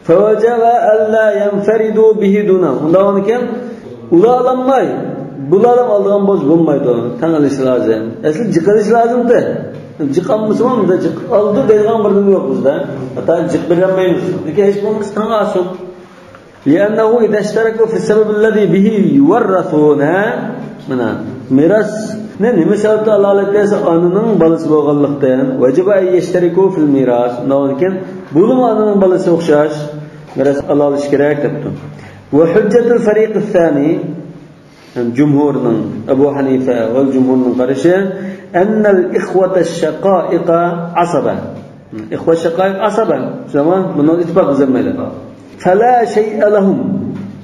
فوجب ألا ينفردوا به دونهم. ئۇنداق بولغاندىكىن ئۇلار ئالالماي، بۇلار ھەم ئالىدىغان بولسا بولمايدۇ. تەڭ ئېلىش لازىم. ئەسلى جىق ئېلىش لازىمدى. جىق ئالمىسىمۇ، بۇندا جىق ئالىدۇ دەيدىغان بىر نېمە يوق بىزدە. ھەتتا جىق بېرەلمەيمىز. لېكىن ھېچ بولمىسا تەڭ ئالسۇن. لأنه إذا اشتركوا في السبب الذي به يورثون، ھە؟ مانا، مىراسنى نېمە سەۋەبتىن ئالالىدۇ دېسە، ئانىنىڭ بالىسى بولغانلىقتىن، وجب أن يشتركوا في الميراث. ئۇنداق بولغاندىكىن، بۇلىمۇ ئانىنىڭ بالىسى ئوخشاش مىراس ئالالىشى كېرەك دەپتۇ. وحجة الفريق الثاني، يەنى جۇمھۇرنىڭ، ئەبۇ ھەنىفە ۋە جۇمھۇرنىڭ قارىشى، أن الإخوة الشقائق عصبة. ئىخۋە شەقائىق ئاسابە. شۇنداقمۇ؟ بۇنىڭ ئىتتىپاق بىزەلمەيدۇ. فلا شيء لهم.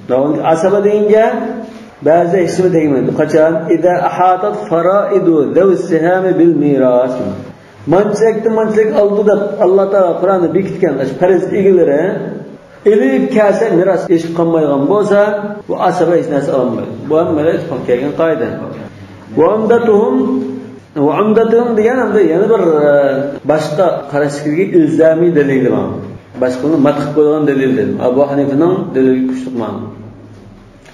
داۋاملىق ئاسابە دېگەنگە بەزىدە ھېچنېمە تەگمەيدۇ. قاچان؟ إذا أحاطت فرائض ذوي السهام بالميراث. مانچىلىكتىن مانچىلىك ئالىدۇ دەپ ئاللا تائالا قۇرئاندا بېكىتكەن ئاشۇ پەرز ئىگىلىرى ئېلىپ كەلسە، مىراس ئېشىپ قالمايدىغان بولسا، بۇ ئاسابە ھېچ نەرسە ئالالمايدۇ. بۇ ھەم مانا ئىتتىپاق كەلگەن قائىدە. وعمدتهم، وعمدتهم دېگەن ئەمدى يەنە بىر، ئە، باشقا قاراشتىكى ئىلزامىي دەلىلى بار. باشقىلارنى مات قىلىپ قويىدىغان دەلىل دېدىم. ئەبۇ ھەنىفىنىڭ دەلىلىگە كۈچلۈك مانا.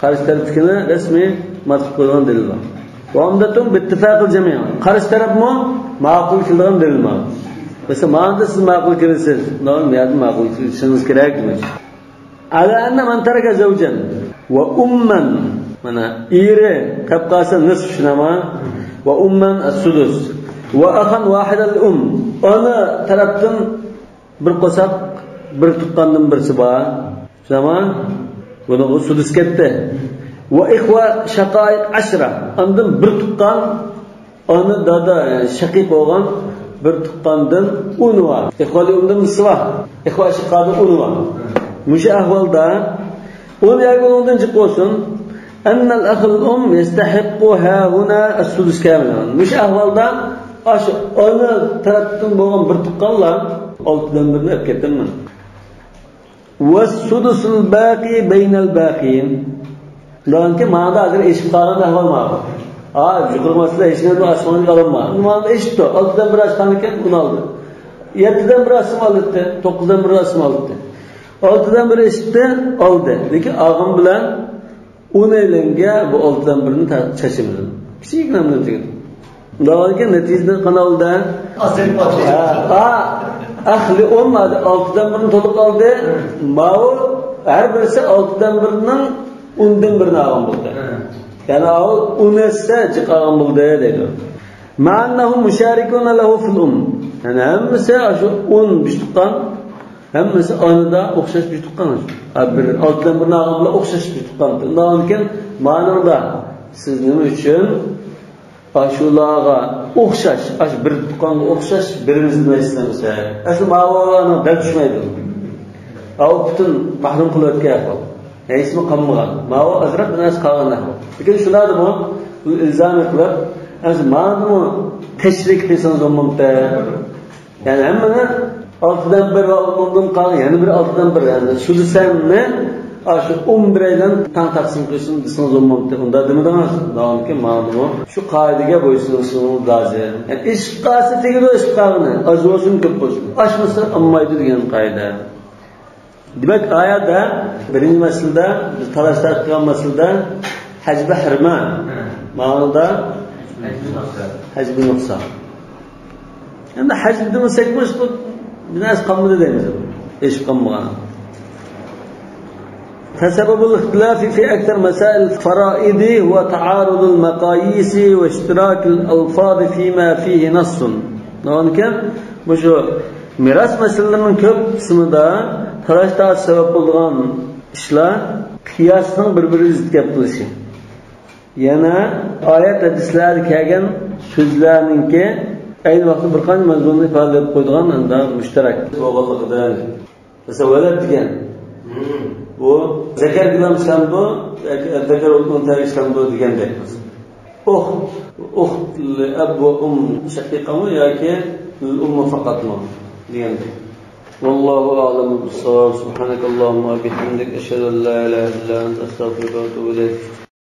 قارشى تەرەپتىكىنى رەسمىي مات قىلىپ قويىدىغان دەلىل بار. وعمدتهم باتفاق الجميع. قارشى تەرەپمۇ ماقۇل كېلىدىغان دەلىل بار. مەسىلەن، ماڭا سىز ماقۇل كېلىسىز. مانا بۇ يەردە ماقۇل كېلىشىڭىز كېرەك دېمەكچى. على أن من ترك زوجا وأما، مانا، ئېرى قېلىپ قالسا نىسف، شۇنداقمۇ؟ وأما السدس وأخا واحدا للأم. ئانا تەرەپتىن بىر قورساق، بىر تۇغقاندىن بىرسى بار. شۇنداقمۇ؟ بۇنىڭغا سۇدۇس كەتتى. وإخوة شقائق عشرة. ئاندىن بىر تۇغقان، ئانا، دادا، يەنى شەقىق بولغان بىر تۇغقاندىن ئۇنى بار. ئىخۋە لىئۇمدىن بىرسى بار. ئىخۋە ئەشىققادىن ئۇنى بار. مۇشۇ ئەھۋالدا ئۇن ياكى ئۇنىڭدىن جىق بولسۇن. أن الأخ للأم يستحق هاهنا السدس كاملا. مۇشۇ ئەھۋالدا ئاشۇ ئانا تەرەپتىن بولغان بىر تۇغقانلار ئالتىدىن بىرنى ئېلىپ كەتتىم مەن. والسدس الباقي بين الباقين. دېگەنكى، مانا ھازىر ئېشىپ قالغان ئەھۋال مانا. ھا، يۇقىرىقى مەسىلە ھېچ نەرسە ئاشمىغان ئالالمىغان. مانا ئېشىپتۇ. ئالتىدىن بىر ئاشقاندىكىن ئۇنى ئالدى. يەتتىدىن بىر ئاشسىمۇ ئالاتتى. توققۇزدىن بىر ئاشسىمۇ ئالاتتى. ئالتىدىن بىر ئېشىپتى، ئالدى. لېكىن ئالغان بىلەن ئۇنى ئېلىنگە بۇ ئالتىدىن بىرنى تا-، چاچىمىز. كىچىككىنە بىلەن تۈگىدى. ئۇنداقكەن نەتىجىدە قانداق بولدى؟ ئازايىپ قالدى. ھە، ئا، ئەخلى ئون، ھازىر ئالتىدىن بىرنى تولۇق ئالدى. ماۋۇ ھەر بىرسى ئالتىدىن بىرنىڭ ئوندىن بىرىنى ئالغان بولدى. ھە. يەنى ئاۋۇ ئون ئەتسە جىق ئالغان بولدى دەيدۇ. مع أنهم مشاركون له في الأم. يەنى ھەممىسى شۇ ئون بىر تۇغقان، ھەممىسى ئانىدا ئوخشاش بىر تۇغقان. ھە، بىر ئالتىدىن بىرنى ئالغان بولسا ئوخشاش بىر تۇغقان. ئۇنداقكەن مانىڭدا سىز نېمە ئۈچۈن ئاشۇلارغا ئوخشاش، ئاشۇ بىر تۇغقانغا ئوخشاش بىرىمىزدىن ئېيتسىڭىز، ئەسلى ماۋۇلارنىڭ دەل چۈشمەيدۇ. ئاۋۇ پۈتۈن مەھرۇم قىلىۋەتكەن ئەھۋال. ھېچنېمە قالمىغان. ماۋۇ ئازراق بىر نەرسە قالغان ئەھۋال. لېكىن شۇلاردىمۇ ئىلزامىي قىلىپ، ئەسلى ماندىمۇ تەشرىك قىلسىڭىز بولمامتى؟ يەنى ھەممىنى ئالتىدىن بىر ۋە ئوندىن قالغان يەنە بىر ئالتىدىن بىر، يەنى سۇدۇسەننى ئاشۇ ئون بىر بىلەن تەڭ تەقسىم قىلسۇن دېسىڭىز بولمامتى؟ ئۇنداق دېمىدىڭىز. داۋاملىقى ماندىمۇ شۇ قائىدىگە بويسۇنۇشىڭىز لازىم. يەنى ئېشىپ قالسا تېگىدۇ، ئېشىپ قالغىنى. ئاز بولسۇن، كۆپ بولسۇن. ئاشمىسا ئالمايدۇ دېگەن قائىدە. دېمەك، ئايەتتە بىرىنچى مەسىلىدە، بىز تالاش تارتىش قىلغان مەسىلىدە ھەجبى ھەرمە مانا ھەجبى نۇقسان. ئەمدى ھەجبى دېمىسەكمۇ، بۇ بىر نەرسە قالمىدى دەيمىز. ئېشىپ قالمىغان. فسبب الاختلاف في أكثر مسائل الفرائض هو تعارض المقاييس واشتراك الألفاظ فيما فيه نص. نەۋانكەن، مۇشۇ مىراس مەسىلىلىرىنىڭ كۆپ قىسمىدا تالاش تارتىش سەۋەب بولىدىغان ئىشلار قىياسنىڭ بىر-بىرىگە زىت گەپ قىلىشى. يەنە ئايەت ھەدىسلەردە كەلگەن سۆزلەرنىڭكى ئەينى ۋاقىتتا بىر قانچە مەزمۇننى ئىپادىلەپ قويىدىغان ھەمدە مۇشتەرەك بولغانلىقىدىن. مەسىلەن، ۋەلەد دېگەن. مم. بۇ زەكەرگىلا ئىشلەمدۇ، ياكى ئەززەكەر ئۇنسەگە ئىشلەمدۇ دېگەندەك. ئۇخت، ئۇخت لىئەب ۋە ئۇم شەقىقەمۇ ياكى لىئۇممۇ فەقەتمۇ دېگەندەك. والله أعلم بالصواب. سبحانك اللهم وبحمدك، أشهد أن لا إله إلا أنت، أستغفرك وأتوب إليك.